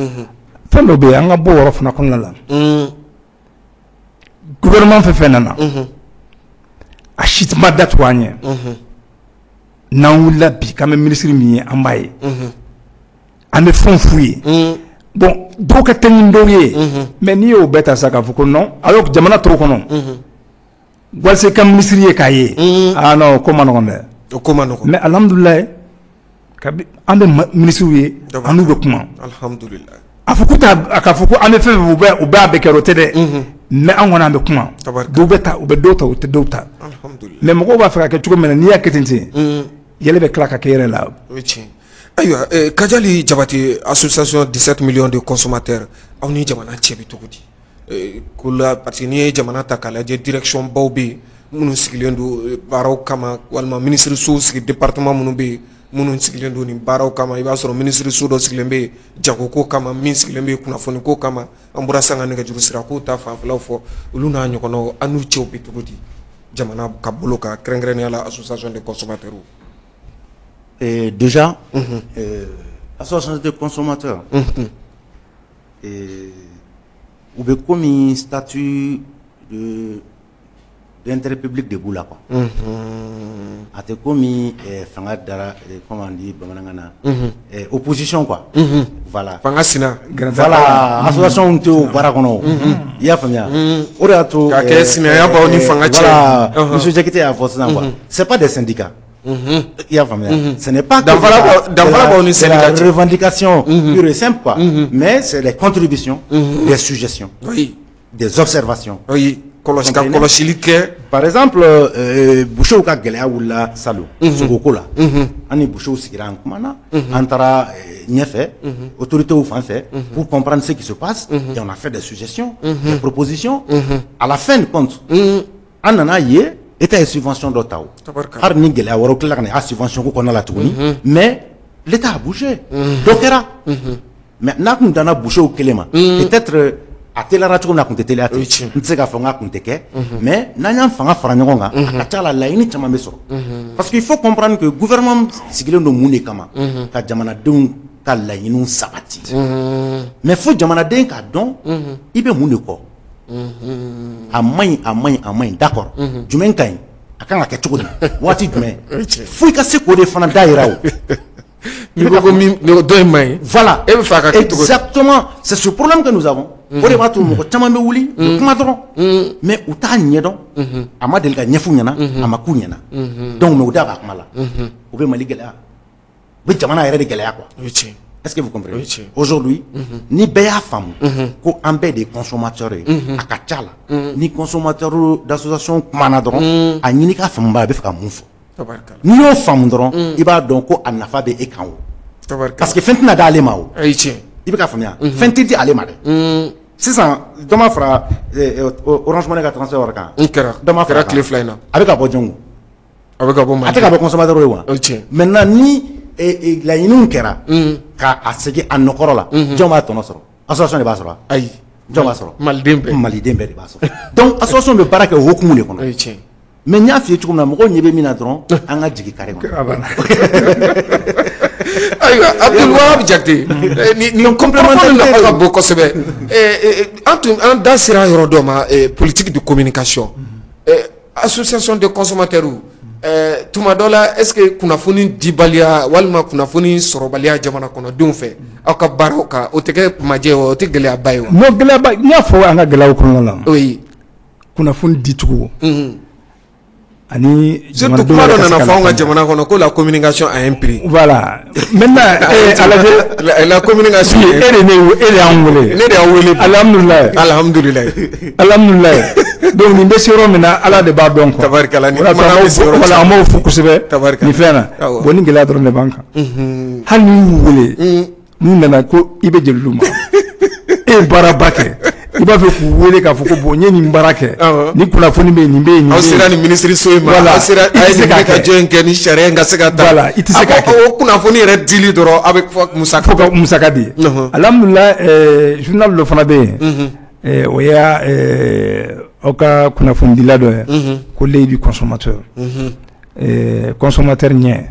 [SPEAKER 3] Fɛn dɔ bɛ yen, an ka bɔ o yɔrɔ fana kɔnɔna la. Gouvernement fɛn fɛn nana, a si ma datugu an ɲɛ. N'an wulila bi k'an bɛ minisiri min ye, an b'a ye, an bɛ fɛnw f'u ye. Bon, dɔw ka teli ni dɔw ye, mais n'i y'o bɛɛ ta sa k'a fɔ ko non, alors jamana tɔw kɔnɔ, walasa ka minisiri ye k'a ye, ah non, ko ma nɔgɔn dɛ.
[SPEAKER 2] O ko ma nɔgɔn.
[SPEAKER 3] Mais alhamdulilayi, kabi an bɛ minisiriw ye, an n'u bɛ kuma.
[SPEAKER 2] Alhamdulilayi.
[SPEAKER 3] A fɔ ko ta k'a fɔ ko an bɛ fɛn fɛn, u bɛ a bɛɛ kɛ, o tɛ dɛ, mais an kɔni an bɛ kuma. Dɔw bɛ ta, u bɛ dɔw ta, u tɛ dɔw ta. Mais mɔgɔw b'a fɛ ka kɛ cogo min na, n'i y'a kɛ ten ten, yɛlɛ bɛ tila ka kɛ yɛrɛ la.
[SPEAKER 2] O ye tiɲɛ. Ayiwa, Kajali Jabate, association 17 millions de consommateurs, aw ni jamana cɛ bɛ cogo di ko la? Parce que n'i ye jamana ta k'a lajɛ, direction baw bɛ yen minnu sigilen don baaraw kama, walima minisirisow sigi, département minnu bɛ yen minnu sigilen don nin baaraw kama. I b'a sɔrɔ minisiriso dɔ sigilen bɛ yen jagoko kama, min sigilen bɛ yen kunnafoniko kama. An bɔra sisan ka nɛgɛjuru sira kow ta fanfɛlaw fɔ, olu n'a ɲɔgɔnnaw, an n'u cɛw bɛ cogo di jamana ka bolo kan, kɛrɛnkɛrɛnnenya la association des consommateurs?
[SPEAKER 4] Et déjà, association des consommateurs, u bɛ komi statut de d'intérêt public de b'u la quoi. A tɛ komi fanga dara, comment on dit bamanankan na, opposition quoi. Voilà.
[SPEAKER 2] Fanga sina.
[SPEAKER 4] Voilà, association tɛ o baara kɔnɔ o. I y'a faamuya? O de y'a to
[SPEAKER 2] K'a kɛ sinaya b'aw ni fanga cɛ.
[SPEAKER 4] Voilà, monsieur Jakite y'a fɔ sisan quoi. C'est pas des syndicats. I y'a faamuya? Ce n'est pas que
[SPEAKER 2] Danfara b'aw ni syndicat
[SPEAKER 4] de la revendication pure et simple quoi. Mais c'est des contributions, des suggestions, des observations.
[SPEAKER 2] Oui. Kɔlɔsi ka kɔlɔsili kɛ.
[SPEAKER 4] Par exemple, boucherw ka gɛlɛya wulila salon sogoko la. An ni boucherw sigira, an kumana, an taara ɲɛfɛ autorités fan fɛ pour comprendre ce qui se passe et on a fait des suggestions, des propositions. À la fin de compte, an nana ye État ye subvention dɔ ta o. Hali ni gɛlɛya wɛrɛw tilala ka na a subvention ko kɔnɔna la tuguni, mais l'État a bougé. Dɔ kɛra. Mais n'a kun danna boucherw kelen ma, peut-être a teliyara cogo min na, a kun tɛ teliya ten. N tɛ se k'a fɔ n k'a kun tɛ kɛ, mais n'an y'an fanga fara ɲɔgɔn kan, a ka ca la laɲini caman bɛ sɔrɔ. Parce qu'il faut comprendre que gouvernement sigilen don mun de kama? Ka jamanadenw ka laɲiniw sabati. Mais fo jamanaden k'a dɔn i bɛ mun de kɔ. A man ɲi, a man ɲi, a man ɲi, d'accord, jumɛn ka ɲi, a kan ka kɛ cogo di, waati jumɛn, fo i ka se k'o de fana da yira o.
[SPEAKER 2] N'i ko ko min dɔ in man ɲi.
[SPEAKER 4] Voilà.
[SPEAKER 2] E bɛ fɛ a ka kɛ cogo di?
[SPEAKER 4] Exactement, c'est ce problème que nous avons. O de b'a to mɔgɔ caman bɛ wuli, u bɛ kuma dɔrɔn, mais u t'a ɲɛdɔn. A ma deli ka ɲɛf'u ɲɛna, a ma k'u ɲɛna. Donc mais u da b'a kuma la. O bɛ Mali gɛlɛya, u bɛ jamana yɛrɛ de gɛlɛya quoi.
[SPEAKER 2] O ye tiɲɛ.
[SPEAKER 4] Est-ce que vous comprenez?
[SPEAKER 2] Oui.
[SPEAKER 4] Aujourd'hui, ni bɛɛ y'a faamu ko an bɛɛ de ye consommateur ye, a ka ca la ni consommateur d'association kumana dɔrɔn, a ɲini k'a faamu ba a bɛ fɛ ka mun fɔ. N'i y'o faamu dɔrɔn, i b'a dɔn ko a nafa bɛ e kan o. Parce que fɛn tɛna d'ale ma o.
[SPEAKER 2] Ayi, tiɲɛ.
[SPEAKER 4] I bɛ ka faamuya? Fɛn tɛ di ale ma dɛ. Sisan dɔ ma fara Orange Money ka transfert wari kan.
[SPEAKER 2] N kɛra.
[SPEAKER 4] Dɔ ma fara
[SPEAKER 2] Kɛra tile 2 in na.
[SPEAKER 4] A bɛ ka bɔ jɔn kun?
[SPEAKER 2] A bɛ ka bɔ
[SPEAKER 4] A tɛ ka bɔ consommateur ye wa?
[SPEAKER 2] O ye tiɲɛ.
[SPEAKER 4] Maintenant ni laɲiniw kɛra ka a segin a nɔkɔrɔ la, jɔn b'a tɔnɔ sɔrɔ? Association de b'a sɔrɔ wa?
[SPEAKER 2] Ayi.
[SPEAKER 4] Jɔn b'a sɔrɔ?
[SPEAKER 2] Maliden bɛɛ.
[SPEAKER 4] Maliden bɛɛ de b'a sɔrɔ. Donc association bɛ baara kɛ o hukumu de kɔnɔ.
[SPEAKER 2] O ye tiɲɛ.
[SPEAKER 4] Mais n y'a f'i ye cogo min na, mɔgɔw ɲɛ bɛ min na dɔrɔn, an ka jigin carré kɔnɔ.
[SPEAKER 2] Ayiwa, Abdul Wahab Jakite, nin complémentaire nafa ka bon kosɛbɛ. An tun an da sera yɔrɔ dɔ ma, politique de communication, association de consommateurs, tuma dɔ la, est ce que kunnafoni dibaliya walima kunnafoni sɔrɔbaliya jamana kɔnɔdenw fɛ aw ka baaraw kan, o tɛ kɛ majɛ ye wa, o tɛ gɛlɛyaba ye wa?
[SPEAKER 3] Non, gɛlɛyaba, n y'a fɔ an ka gɛlɛyaw kɔnɔna la. Kunnafoni dicogo. Ani
[SPEAKER 2] surtout kuma dɔ nana fɔ anw ka jamana kɔnɔ ko la communication a un prix.
[SPEAKER 3] Voilà, maintenant a lajɛ.
[SPEAKER 2] La communication.
[SPEAKER 3] E de ne e de y'an wele.
[SPEAKER 2] Ne de y'aw wele.
[SPEAKER 3] Alhamdulilayi.
[SPEAKER 2] Alhamdulilayi.
[SPEAKER 3] Alhamdulilayi. Donc nin bɛ se yɔrɔ min na, Ala de b'a dɔn quoi.
[SPEAKER 2] Tabarikala, ni kumakan bɛ se yɔrɔ.
[SPEAKER 3] Voilà, an b'o fo kosɛbɛ.
[SPEAKER 2] Tabarikala.
[SPEAKER 3] Nin fɛn na. Bon, ni gɛlɛya dɔrɔn de b'an kan. Hali n'i y'u wele, n'u nana ko i bɛ jeli d'u ma. E ye baaraba kɛ. I b'a fɛ k'u wele k'a fɔ ko bon, n ye nin baara kɛ, ni kunnafoni bɛ yen, nin bɛ yen, nin bɛ yen.
[SPEAKER 2] Aw sera nin minisiriso in ma.
[SPEAKER 3] Voilà,
[SPEAKER 2] aw sera
[SPEAKER 3] i tɛ se k'a
[SPEAKER 2] ka
[SPEAKER 3] kɛ.
[SPEAKER 2] jɔ in kɛ ni sariya in ka se ka ta.
[SPEAKER 3] Voilà, i tɛ se k'a kɛ.
[SPEAKER 2] O kunnafoni yɛrɛ dili dɔrɔn, a bɛ fɔ musaka.
[SPEAKER 3] Fo ka musaka di. Alhamdulilayi, journal dɔ fana bɛ yen, o y'a aw ka kunnafonidila dɔ ye ko l'Œil du consommateur, consommateur ɲɛ.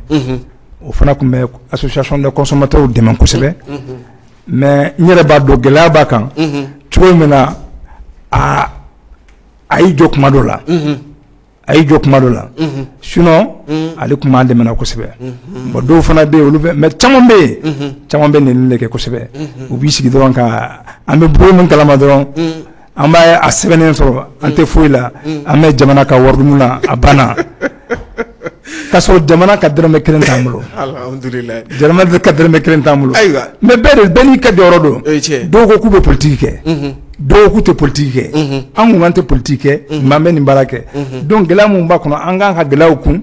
[SPEAKER 3] O fana tun bɛ association de consommateurs dɛmɛ kosɛbɛ. Mais n yɛrɛ b'a dɔn gɛlɛya b'a kan. Cogo min na, a y'i jɔ kuma dɔ la, a y'i jɔ kuma dɔ la, sinon ale tun b'an dɛmɛ kosɛbɛ. Bon, dɔw fana bɛ yen, olu bɛ, mais caman bɛ yen, caman bɛ nɛni de kɛ kosɛbɛ. U b'i sigi dɔrɔn ka an bɛ bolo min kalama dɔrɔn, an b'a a sɛbɛnnen sɔrɔ, an tɛ foyi la, an bɛ jamana ka waridumu na, a banna. K'a sɔrɔ jamana ka dɔrɔmɛ kelen t'an bolo.
[SPEAKER 2] Alhamdulilayi.
[SPEAKER 3] Jamana ka dɔrɔmɛ kelen t'an bolo.
[SPEAKER 2] Ayiwa.
[SPEAKER 3] Mais bɛɛ de, bɛɛ n'i ka jɔyɔrɔ don.
[SPEAKER 2] O ye tiɲɛ.
[SPEAKER 3] Dɔw ko k'u bɛ politique kɛ. Dɔw k'u tɛ politique kɛ. An kun k'an tɛ politique kɛ, mais an bɛ nin baara kɛ. Donc gɛlɛya mun b'a kɔnɔ, an k'an ka gɛlɛyaw kun.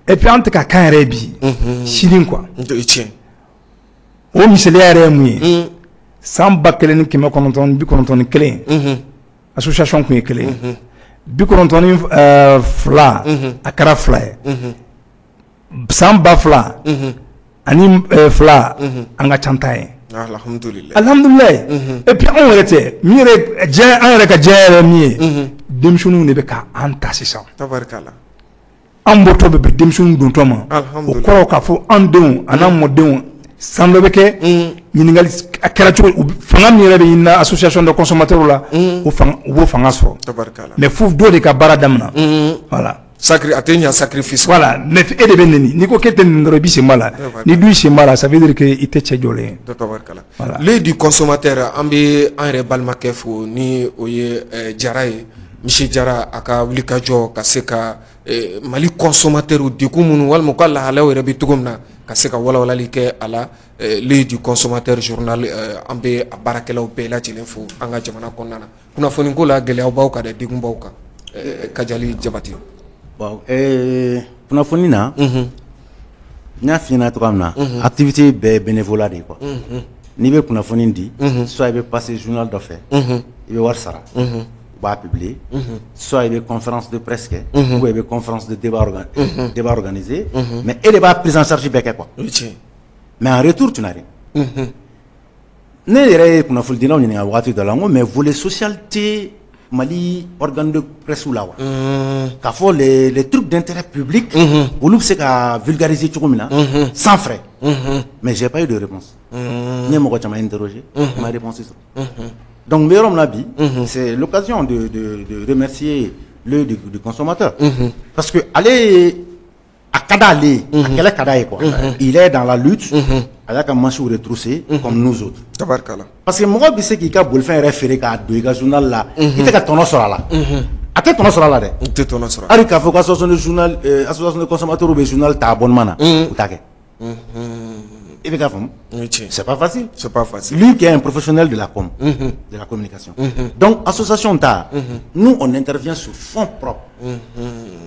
[SPEAKER 3] Et puis an tɛ ka kan yɛrɛ ye bi. Sini quoi.
[SPEAKER 2] O ye tiɲɛ.
[SPEAKER 3] O misaliya yɛrɛ ye mun ye? San 1991, association kun ye kelen ye. 92, a kɛra fila ye. San 2002, an ka ca tan ye.
[SPEAKER 2] Alhamdulilayi.
[SPEAKER 3] Alhamdulilayi. Et puis anw yɛrɛ tɛ min yɛrɛ diɲɛ, an yɛrɛ ka diɲɛ yɛrɛ min ye, denmisɛnninw de bɛ ka an ta sisan.
[SPEAKER 2] Tabarikala.
[SPEAKER 3] An bɔtɔ bɛ bɛn denmisɛnninw dontɔ ma. O kɔrɔ k'a fɔ an denw an'an mɔdenw, san dɔ bɛ kɛ, ɲininkali a kɛra cogo, fanga min yɛrɛ bɛ ɲini association de consommateurs la, o fanga, u b'o fanga sɔrɔ.
[SPEAKER 2] Tabarikala.
[SPEAKER 3] Mais fo dɔ de ka baara daminɛ. Voilà.
[SPEAKER 2] Sacré, a tɛ ɲa sacrifice.
[SPEAKER 3] Voilà, mais e de bɛ nɛni, n'i ko k'e tɛ nɛni dɔrɔn, i b'i sen b'a la. N'i dun y'i sen b'a la, ça veut dire que i tɛ cɛ jɔlen ye.
[SPEAKER 2] Tabarikala.
[SPEAKER 3] Voilà.
[SPEAKER 2] L'Œil du consommateur, an bɛ an yɛrɛ balimakɛ fo ni o ye Jara ye. Monsieur Jara, a ka wulikajɔ ka se ka Mali consommateur degun minnu walima u ka lahalayaw yɛrɛ bɛ cogo min na, ka se ka walawalali kɛ a la. L'Œil du consommateur journal, an bɛ a baarakɛlaw bɛɛ lajɛlen fo an ka jamana kɔnɔna na. Kunnafoni ko la, gɛlɛyaw b'aw kan dɛ, degun b'aw kan. Kajali Jabate.
[SPEAKER 4] Bon, kunnafoni na, n y'a f'i ɲɛna cogoya min na, activité bɛɛ ye bénévolat de ye quoi. N'i bɛ kunnafoni di, soit i bɛ passer journal dɔ fɛ, i bɛ wari sara, u b'a publier, soit i bɛ conférence de presse kɛ, ou bien i bɛ conférence de débat, débat organisé, mais e de b'a prise en charge bɛɛ kɛ quoi.
[SPEAKER 2] O ye tiɲɛ.
[SPEAKER 4] Mais en retour, tu n'as rien. Ne yɛrɛ ye kunnafonidilaw ɲininka wagati dɔ la, n ko mais volet social tɛ Mali organe de presse la wa? K'a fɔ les trucs d'intérêt public, olu bɛ se ka vulgariser cogo min na sans frais. Mais j'ai pas eu de réponse. N ye mɔgɔ caman interroger, n ma réponse sɔrɔ. Donc n bɛ yɔrɔ min na bi, c'est l'occasion de remercier l'Œil du consommateur. Parce que ale, a ka d'ale ye, a kɛlɛ ka d'a ye quoi. Il est dans la lutte, a y'a ka manches retrousser comme nous autres.
[SPEAKER 2] Tabarikala.
[SPEAKER 4] Parce que mɔgɔ bɛ se k'i ka bolifɛn yɛrɛ feere k'a don i ka journal la, i tɛ ka tɔnɔ sɔrɔ a la. A tɛ tɔnɔ sɔrɔ a la dɛ.
[SPEAKER 2] N tɛ tɔnɔ sɔrɔ.
[SPEAKER 4] Hali k'a fɔ ko association de journal, association de consommateurs bɛ journal ta abonnement na, u t'a kɛ. I bɛ k'a faamu?
[SPEAKER 2] O ye tiɲɛ.
[SPEAKER 4] C'est pas facile.
[SPEAKER 2] C'est pas facile.
[SPEAKER 4] Lui qui est un professionnel de la com, de la communication. Donc, association ta, nous, on intervient sur fonds propres.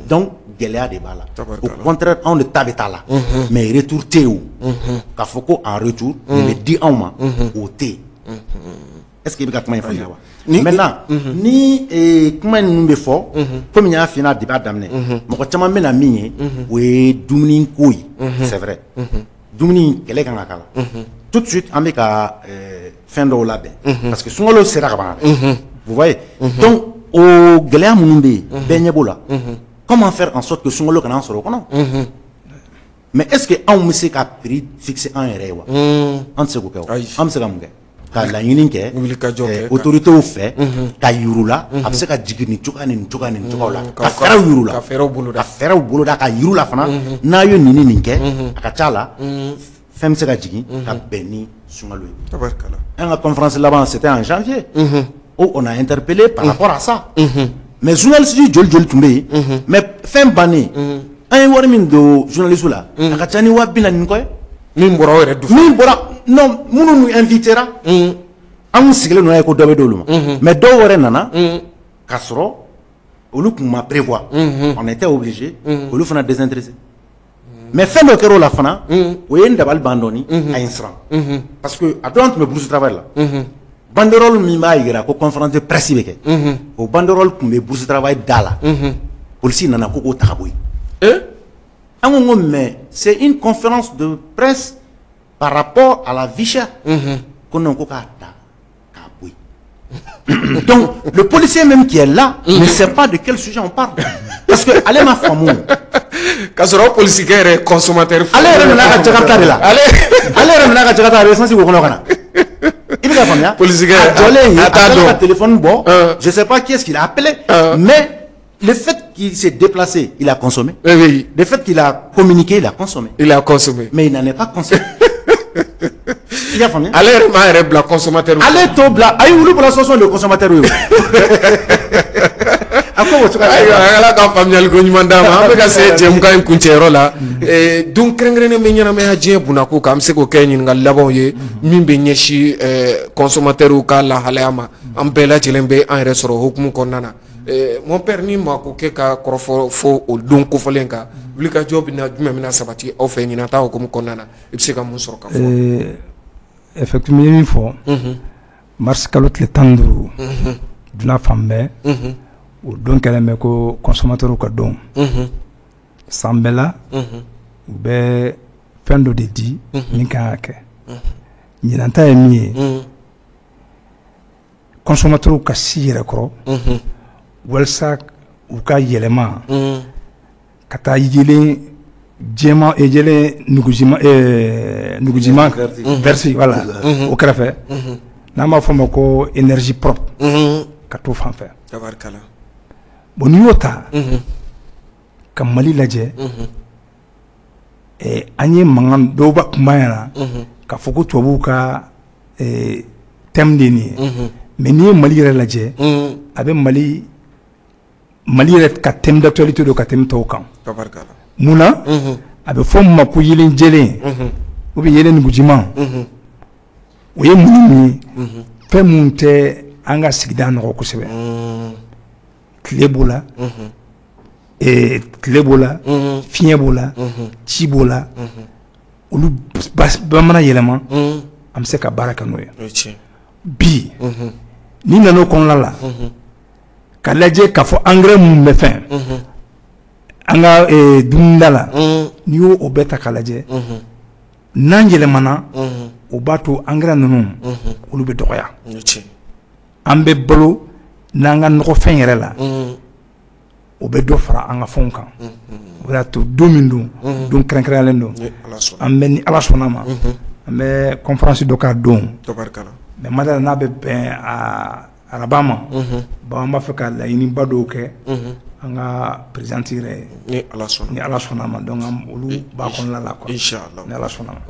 [SPEAKER 4] Donc, gɛlɛya de b'a la.
[SPEAKER 2] Tabarikala.
[SPEAKER 4] Au contraire, anw de ta bɛ t'a la. Mais retour tɛ yen o. K'a fɔ ko en retour, nin bɛ di anw ma, o tɛ yen. Est-ce que i bɛ ka kuma in faamuya wa? Maintenant, ni kuma ninnu bɛ fɔ, komi n y'a f'i ɲɛna depuis a daminɛ, mɔgɔ caman bɛ na min ye, o ye dumuni ko ye. C'est vrai. Dumuni kɛlɛ kan ka k'a la. Tout de suite, an bɛ ka fɛn dɔw labɛn. Parce que sunkalo sera ka ban. Vous voyez? Donc, o gɛlɛya minnu bɛ yen, bɛɛ ɲɛ b'o la. Comment faire en sorte que sunkalo kana an sɔrɔ o kɔnɔ? Mais est-ce que anw bɛ se ka prix fixer an yɛrɛ ye wa? An tɛ se k'o kɛ o.
[SPEAKER 2] Ayi.
[SPEAKER 4] An bɛ se ka mun kɛ? Ka laɲini kɛ
[SPEAKER 2] Wulikajɔ kɛ.
[SPEAKER 4] Autorités fɛ, ka yir'u la a bɛ se ka jigin nin cogoya ni nin cogoya ni nin cogoyaw la. Ka fɛɛrɛw yir'u la.
[SPEAKER 2] Ka fɛɛrɛw boloda.
[SPEAKER 4] Ka fɛɛrɛw boloda ka yir'u la fana, n'a ye nin ni nin kɛ, a ka ca la, fɛn bɛ se ka jigin ka bɛn ni sunkalo ye.
[SPEAKER 2] Tabarikala.
[SPEAKER 4] An ka conférence laban, c'était en janvier, où on a interpellé par rapport à ça. Mais journaliste joli joli tun bɛ yen? Mais fɛn bannen, an ye wari min don journaliste la, a ka ca ni 40 000 kɔ ye.
[SPEAKER 2] Min bɔra aw yɛrɛ dusu.
[SPEAKER 4] Min bɔra, non, minnu invitera, an kun sigilen don n'a ye ko dɔ bɛ d'olu ma, mais dɔw wɛrɛ nana k'a sɔrɔ olu tun ma prévoir. On était obligé olu fana désintéressé. Mais fɛn dɔ kɛra o la fana, o ye n dabali ban dɔɔni, a ye n siran, parce que a don an tun bɛ bourse travail la. Banderole min b'a yira ko conférence de presse bɛ kɛ, o banderole tun bɛ bourse travail da la. Polisi nana ko k'o ta ka bɔ yen. An ko mais c'est une conférence de presse par rapport à la vie chère. Ko non, ko k'a ta k'a bɔ yen. Donc le policier même qui est là ne sait pas de quel sujet on parle, parce que ale ma faamu.
[SPEAKER 2] K'a sɔrɔ o polisikɛ yɛrɛ ye consommateur.
[SPEAKER 4] Ale yɛrɛ nana ka Jakarta de la. Ale yɛrɛ nana ka Jakarta, a bɛ essence k'o kɔnɔ ka na. I bɛ ka faamuya?
[SPEAKER 2] Polisikɛ
[SPEAKER 4] a jɔlen yen,
[SPEAKER 2] a
[SPEAKER 4] a
[SPEAKER 2] t'a
[SPEAKER 4] tilala ka
[SPEAKER 2] dɔn.
[SPEAKER 4] téléphone bɔ. Je sais pas qui est-ce qu'il a appelé, mais le fait qu'il s'est déplacé, il a consommé.
[SPEAKER 2] Oui, oui.
[SPEAKER 4] Le fait qu'il a communiqué, il a consommé.
[SPEAKER 2] Il a consommé.
[SPEAKER 4] Mais il n'en est pas conscient. I y'a faamuya?
[SPEAKER 2] Ale yɛrɛ m'a yɛrɛ bila consommateur.
[SPEAKER 4] Ale t'o bila, ayi, olu bɔra sɔsɔ de consommateur ye o. A ko o cogoya la.
[SPEAKER 2] Ayiwa, Ala ka faamuyali ko ɲuman d'an ma. An bɛ ka se jɛmukan in kuncɛyɔrɔ la. Don kɛrɛnkɛrɛnnen bɛ ɲɛnamaya diɲɛ bunako kan, an bɛ se k'o kɛ ɲininkali labanw ye min bɛ ɲɛsin consommateur ka lahalaya ma. An bɛɛ lajɛlen bɛ an yɛrɛ sɔrɔ hokumu kɔnɔna na. Mon père, ni maa ko k'e ka kɔrɔfɔ fɔ o don kofɔlen kan, wulikajɔ bɛna jumɛn bɛna sabati aw fɛ ɲinan ta hokumu kɔnɔna na? I bɛ se ka mun sɔrɔ ka fɔ?
[SPEAKER 3] Effectivement, i ye min fɔ, mars kalo tile 15, dunan fan bɛɛ, o don kɛlen bɛ ko consommateur ka don. San bɛɛ la, u bɛ fɛn dɔ de di min kan ka kɛ. Ɲinan ta ye min ye, consommateur ka si yɛrɛ kɔrɔ walasa u ka yɛlɛma ka taa yelen jɛman, yelen nugujima, nugujima vert, voilà, o kɛrɛfɛ n'an b'a fɔ o ma ko énergie propre, ka t'o fan fɛ.
[SPEAKER 2] Tabarikala.
[SPEAKER 3] Bon, n'i y'o ta ka Mali lajɛ, an ye mankan dɔw ba kun b'a ɲɛna k'a fɔ ko tubabuw ka thème de ye nin ye. Mais n'i ye Mali yɛrɛ lajɛ, a bɛ Mali yɛrɛ ka thème d'actualité don ka tɛmɛ tɔw kan.
[SPEAKER 2] Tabarikala.
[SPEAKER 3] Mun na a bɛ fɔ min ma ko yelen jɛlen ou bien yelen nugujiman? O ye mun ni mun ye? Fɛn mun tɛ an ka sigida nɔgɔ kosɛbɛ, tile b'o la, tile b'o la, fiɲɛ b'o la, ci b'o la. Olu ba mana yɛlɛma, an bɛ se ka baara kɛ n'o ye.
[SPEAKER 2] O ye tiɲɛ.
[SPEAKER 3] Bi n'i nana o kɔnɔna la ka lajɛ k'a fɔ engrais mun bɛ fɛn an ka dumunida la, n'i y'o o bɛɛ ta k'a lajɛ, n'an yɛlɛmana, o b'a to engrais ninnu olu bɛ dɔgɔya.
[SPEAKER 2] O ye tiɲɛ.
[SPEAKER 3] An bɛ balo n'an ka nɔgɔfɛn yɛrɛ la, o bɛ dɔ fara an ka fɛnw kan. O y'a to don min don, don kɛrɛnkɛrɛnyalen don.
[SPEAKER 2] Ni Ala sɔnna.
[SPEAKER 3] An bɛ, ni Ala sɔnna ma, an bɛ conférence dɔ k'a don.
[SPEAKER 2] Tabarikala.
[SPEAKER 3] Mais madala n'a bɛ bɛn a araba ma, bon, an b'a fɛ ka laɲiniba dɔw kɛ an ka présidente yɛrɛ ye.
[SPEAKER 2] Ni Ala sɔnna.
[SPEAKER 3] Ni Ala sɔnna ma. Donc olu b'a kɔnɔna la quoi.
[SPEAKER 2] Inchallah.
[SPEAKER 3] Ni Ala sɔnna ma.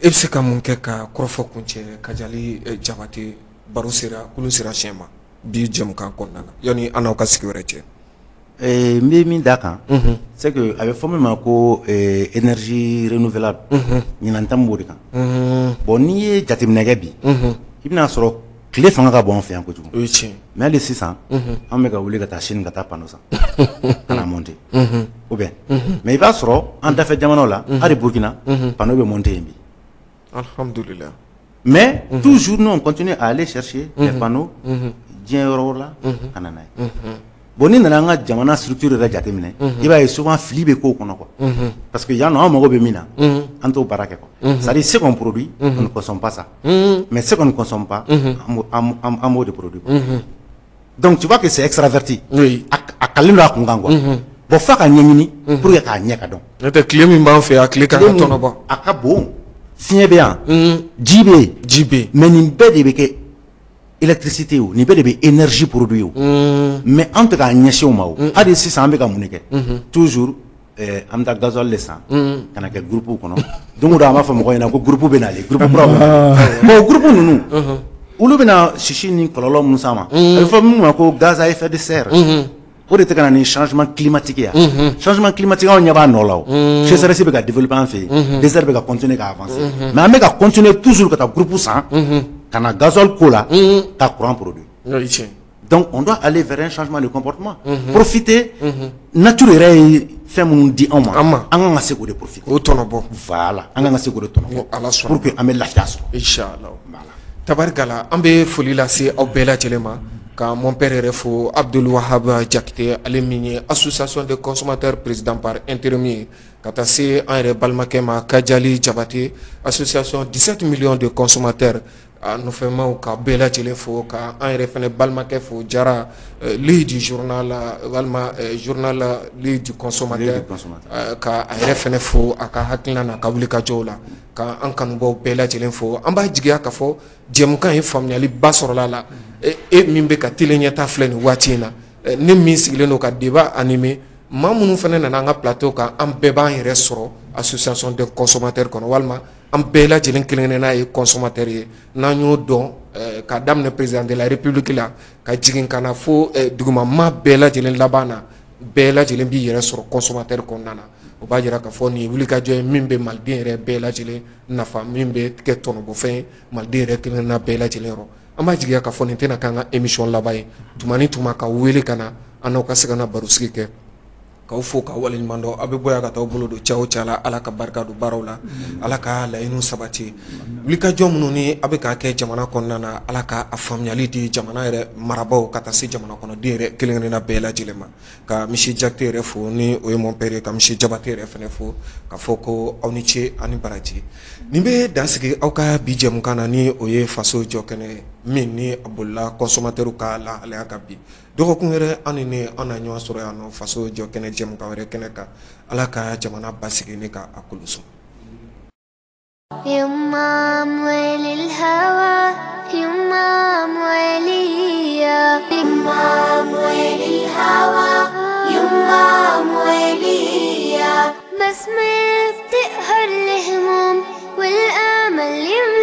[SPEAKER 2] E bɛ se ka mun kɛ ka kɔrɔfɔ kuncɛ, Kajali Jabate? Baro sera kulun sera siɲɛ ma bi jɛmukan kɔnɔna na, yanni an n'aw ka sigi wɛrɛ cɛ.
[SPEAKER 4] N bɛ min d'a kan, c'est que a bɛ fɔ min ma ko énergie renouvelable, ɲinan ta b'o de kan. Bon, n'i ye jateminɛ kɛ bi, i bɛna sɔrɔ tile fanga ka bon an fɛ yan kojugu.
[SPEAKER 2] O ye tiɲɛ.
[SPEAKER 4] Mais hali sisan, an bɛ ka wuli ka taa Chine ka taa panneau san ka na monter ou bien. Mais i b'a sɔrɔ an dafɛ jamanaw la, hali Burkina, panneau bɛ monter yen bi.
[SPEAKER 2] Alhamdulillah.
[SPEAKER 4] Mais toujours nous, on continue à aller chercher les panneaux diɲɛ yɔrɔ wɛrɛ la ka na n'a ye. Bon, n'i nana an ka jamana structure yɛrɛ jateminɛ, i b'a ye souvent fili bɛ kow kɔnɔ quoi, parce que yan nɔ, an mago bɛ min na, an t'o baara kɛ quoi. C'est à dire, ce qu'on produit, on ne consomme pas ça, mais ce qu'on ne consomme pas, an b'o de produit quoi. Donc tu vois que c'est extraverti. A kalen don a kun kan quoi. Bon, f'a ka ɲɛɲini pour que k'a ɲɛ ka dɔn.
[SPEAKER 2] N'o tɛ, tile min b'an fɛ yan, tile kan ka tɔnɔ bɔ.
[SPEAKER 4] A ka bon, fiɲɛ bɛ yan, ji bɛ yen.
[SPEAKER 2] Ji bɛ yen.
[SPEAKER 4] Mais nin bɛɛ de bɛ kɛ électricité o, nin bɛɛ de bɛ énergie produit o, mais an tɛ k'a ɲɛsin o ma o. Hali sisan, an bɛ ka mun de kɛ? Toujours an bɛ taa gasoil de san ka na kɛ groupe kɔnɔ. Don o don, an b'a fɔ mɔgɔw ɲɛna ko groupe bɛ nalen, groupe kuraw bɛ nalen. Bon, groupe ninnu Olu bɛna sisi ni kɔlɔlɔ mun s'a ma, a bɛ fɔ min ma ko gaz à effet de serre, o de tɛ ka na ni changement climatique ye. Changement climatique, anw ɲɛ b'a nɔ la. O sécheresse bɛ ka développer an fɛ yen, désert bɛ ka continuer ka avancer, mais an bɛ ka continuer toujours ka taa groupe san ka na gasoil ko la ka courant produit. Donc on doit aller vers un changement de comportement, profiter nature yɛrɛ ye fɛn minnu di anw ma, an kan ka se k'o de profiter.
[SPEAKER 2] O tɔnɔ bɔ.
[SPEAKER 4] Voilà, an kan ka se k'o de tɔnɔ bɔ pour que an bɛ lafiya sɔrɔ.
[SPEAKER 2] Inchallah. Tabarikala, an bɛ foli lase aw bɛɛ lajɛlen ma, ka mon père yɛrɛ fo, Abdul Wahab Jakite, ale min ye association des consommateurs président par intérim ye, ka taa se an yɛrɛ balimakɛ ma, Kajali Jabate, association 17 millions de consommateurs a nɔfɛmaw, ka bɛɛ lajɛlen fo, ka an yɛrɛ fɛnɛ balimakɛ fo, Jara, l'œil du journal walima journal l'œil du consommateur, ka a yɛrɛ fɛnɛ fo a ka hakilina n'a ka wulikajɔw la, ka an kanubaw bɛɛ lajɛlen fo. An b'a jigiya k'a fɔ jɛmukan ye faamuyaliba sɔrɔla la. E min bɛ ka télé ɲɛta filɛ nin waati in na, ne min sigilen don ka débat animer, maa minnu fana nana an ka plateau kan, an bɛɛ b'an yɛrɛ sɔrɔ association des consommateurs kɔnɔ, walima an bɛɛ lajɛlen kelen kelenna ye consommateur ye. N'an y'o dɔn, ka daminɛ président de la république la ka jigin ka na fo duguma bɛɛ lajɛlen laban na, bɛɛ lajɛlen b'i yɛrɛ sɔrɔ consommateur kɔnɔna na. O b'a jira k'a fɔ nin ye wulikajɔ ye min bɛ maliden yɛrɛ bɛɛ lajɛlen nafa, min bɛ kɛ tɔnɔbɔfɛn ye maliden yɛrɛ kelen kelenna bɛɛ lajɛlen yɔrɔ. An b'a jigiya k'a fɔ nin tɛna k'an ka émission laban ye. Tuma ni tuma, ka wele ka na an n'aw ka se ka na barosigi kɛ, k'aw fo k'aw waleɲuman dɔn. Aw bɛ bɔ yan ka taa aw bolo don cɛw cɛ la. Ala ka barika don baaraw la, Ala ka laɲiniw sabati. Wulikajɔ minnu ni a bɛ k'a kɛ jamana kɔnɔna na, Ala ka a faamuyali di jamana yɛrɛ marabaaw ka taa se jamana kɔnɔden yɛrɛ kelen kelenna bɛɛ lajɛlen ma. Ka monsieur Jakite yɛrɛ fo, ni o ye mon père ye, ka monsieur Jabate yɛrɛ fɛnɛ fo, ka fɔ ko aw ni ce ani baraji. Nin bɛ dan sigi aw ka bi jɛmukan na, ni o ye Faso jɔ kɛnɛ min ni a bolila consommateur ka lahalaya kan. Bi dɔgɔkun wɛrɛ, an ni ne an na ɲɔgɔn sɔrɔ yan nɔ, Faso jɔ kɛnɛ jɛmukan wɛrɛ kɛnɛ kan. Ala ka jamana basigi ni ka a koloso.
[SPEAKER 1] يما أموال الهوى، يما أموالية، يما أموال الهوى، يما أموالية، بسمة بتقهر الهموم والآمل يملاها.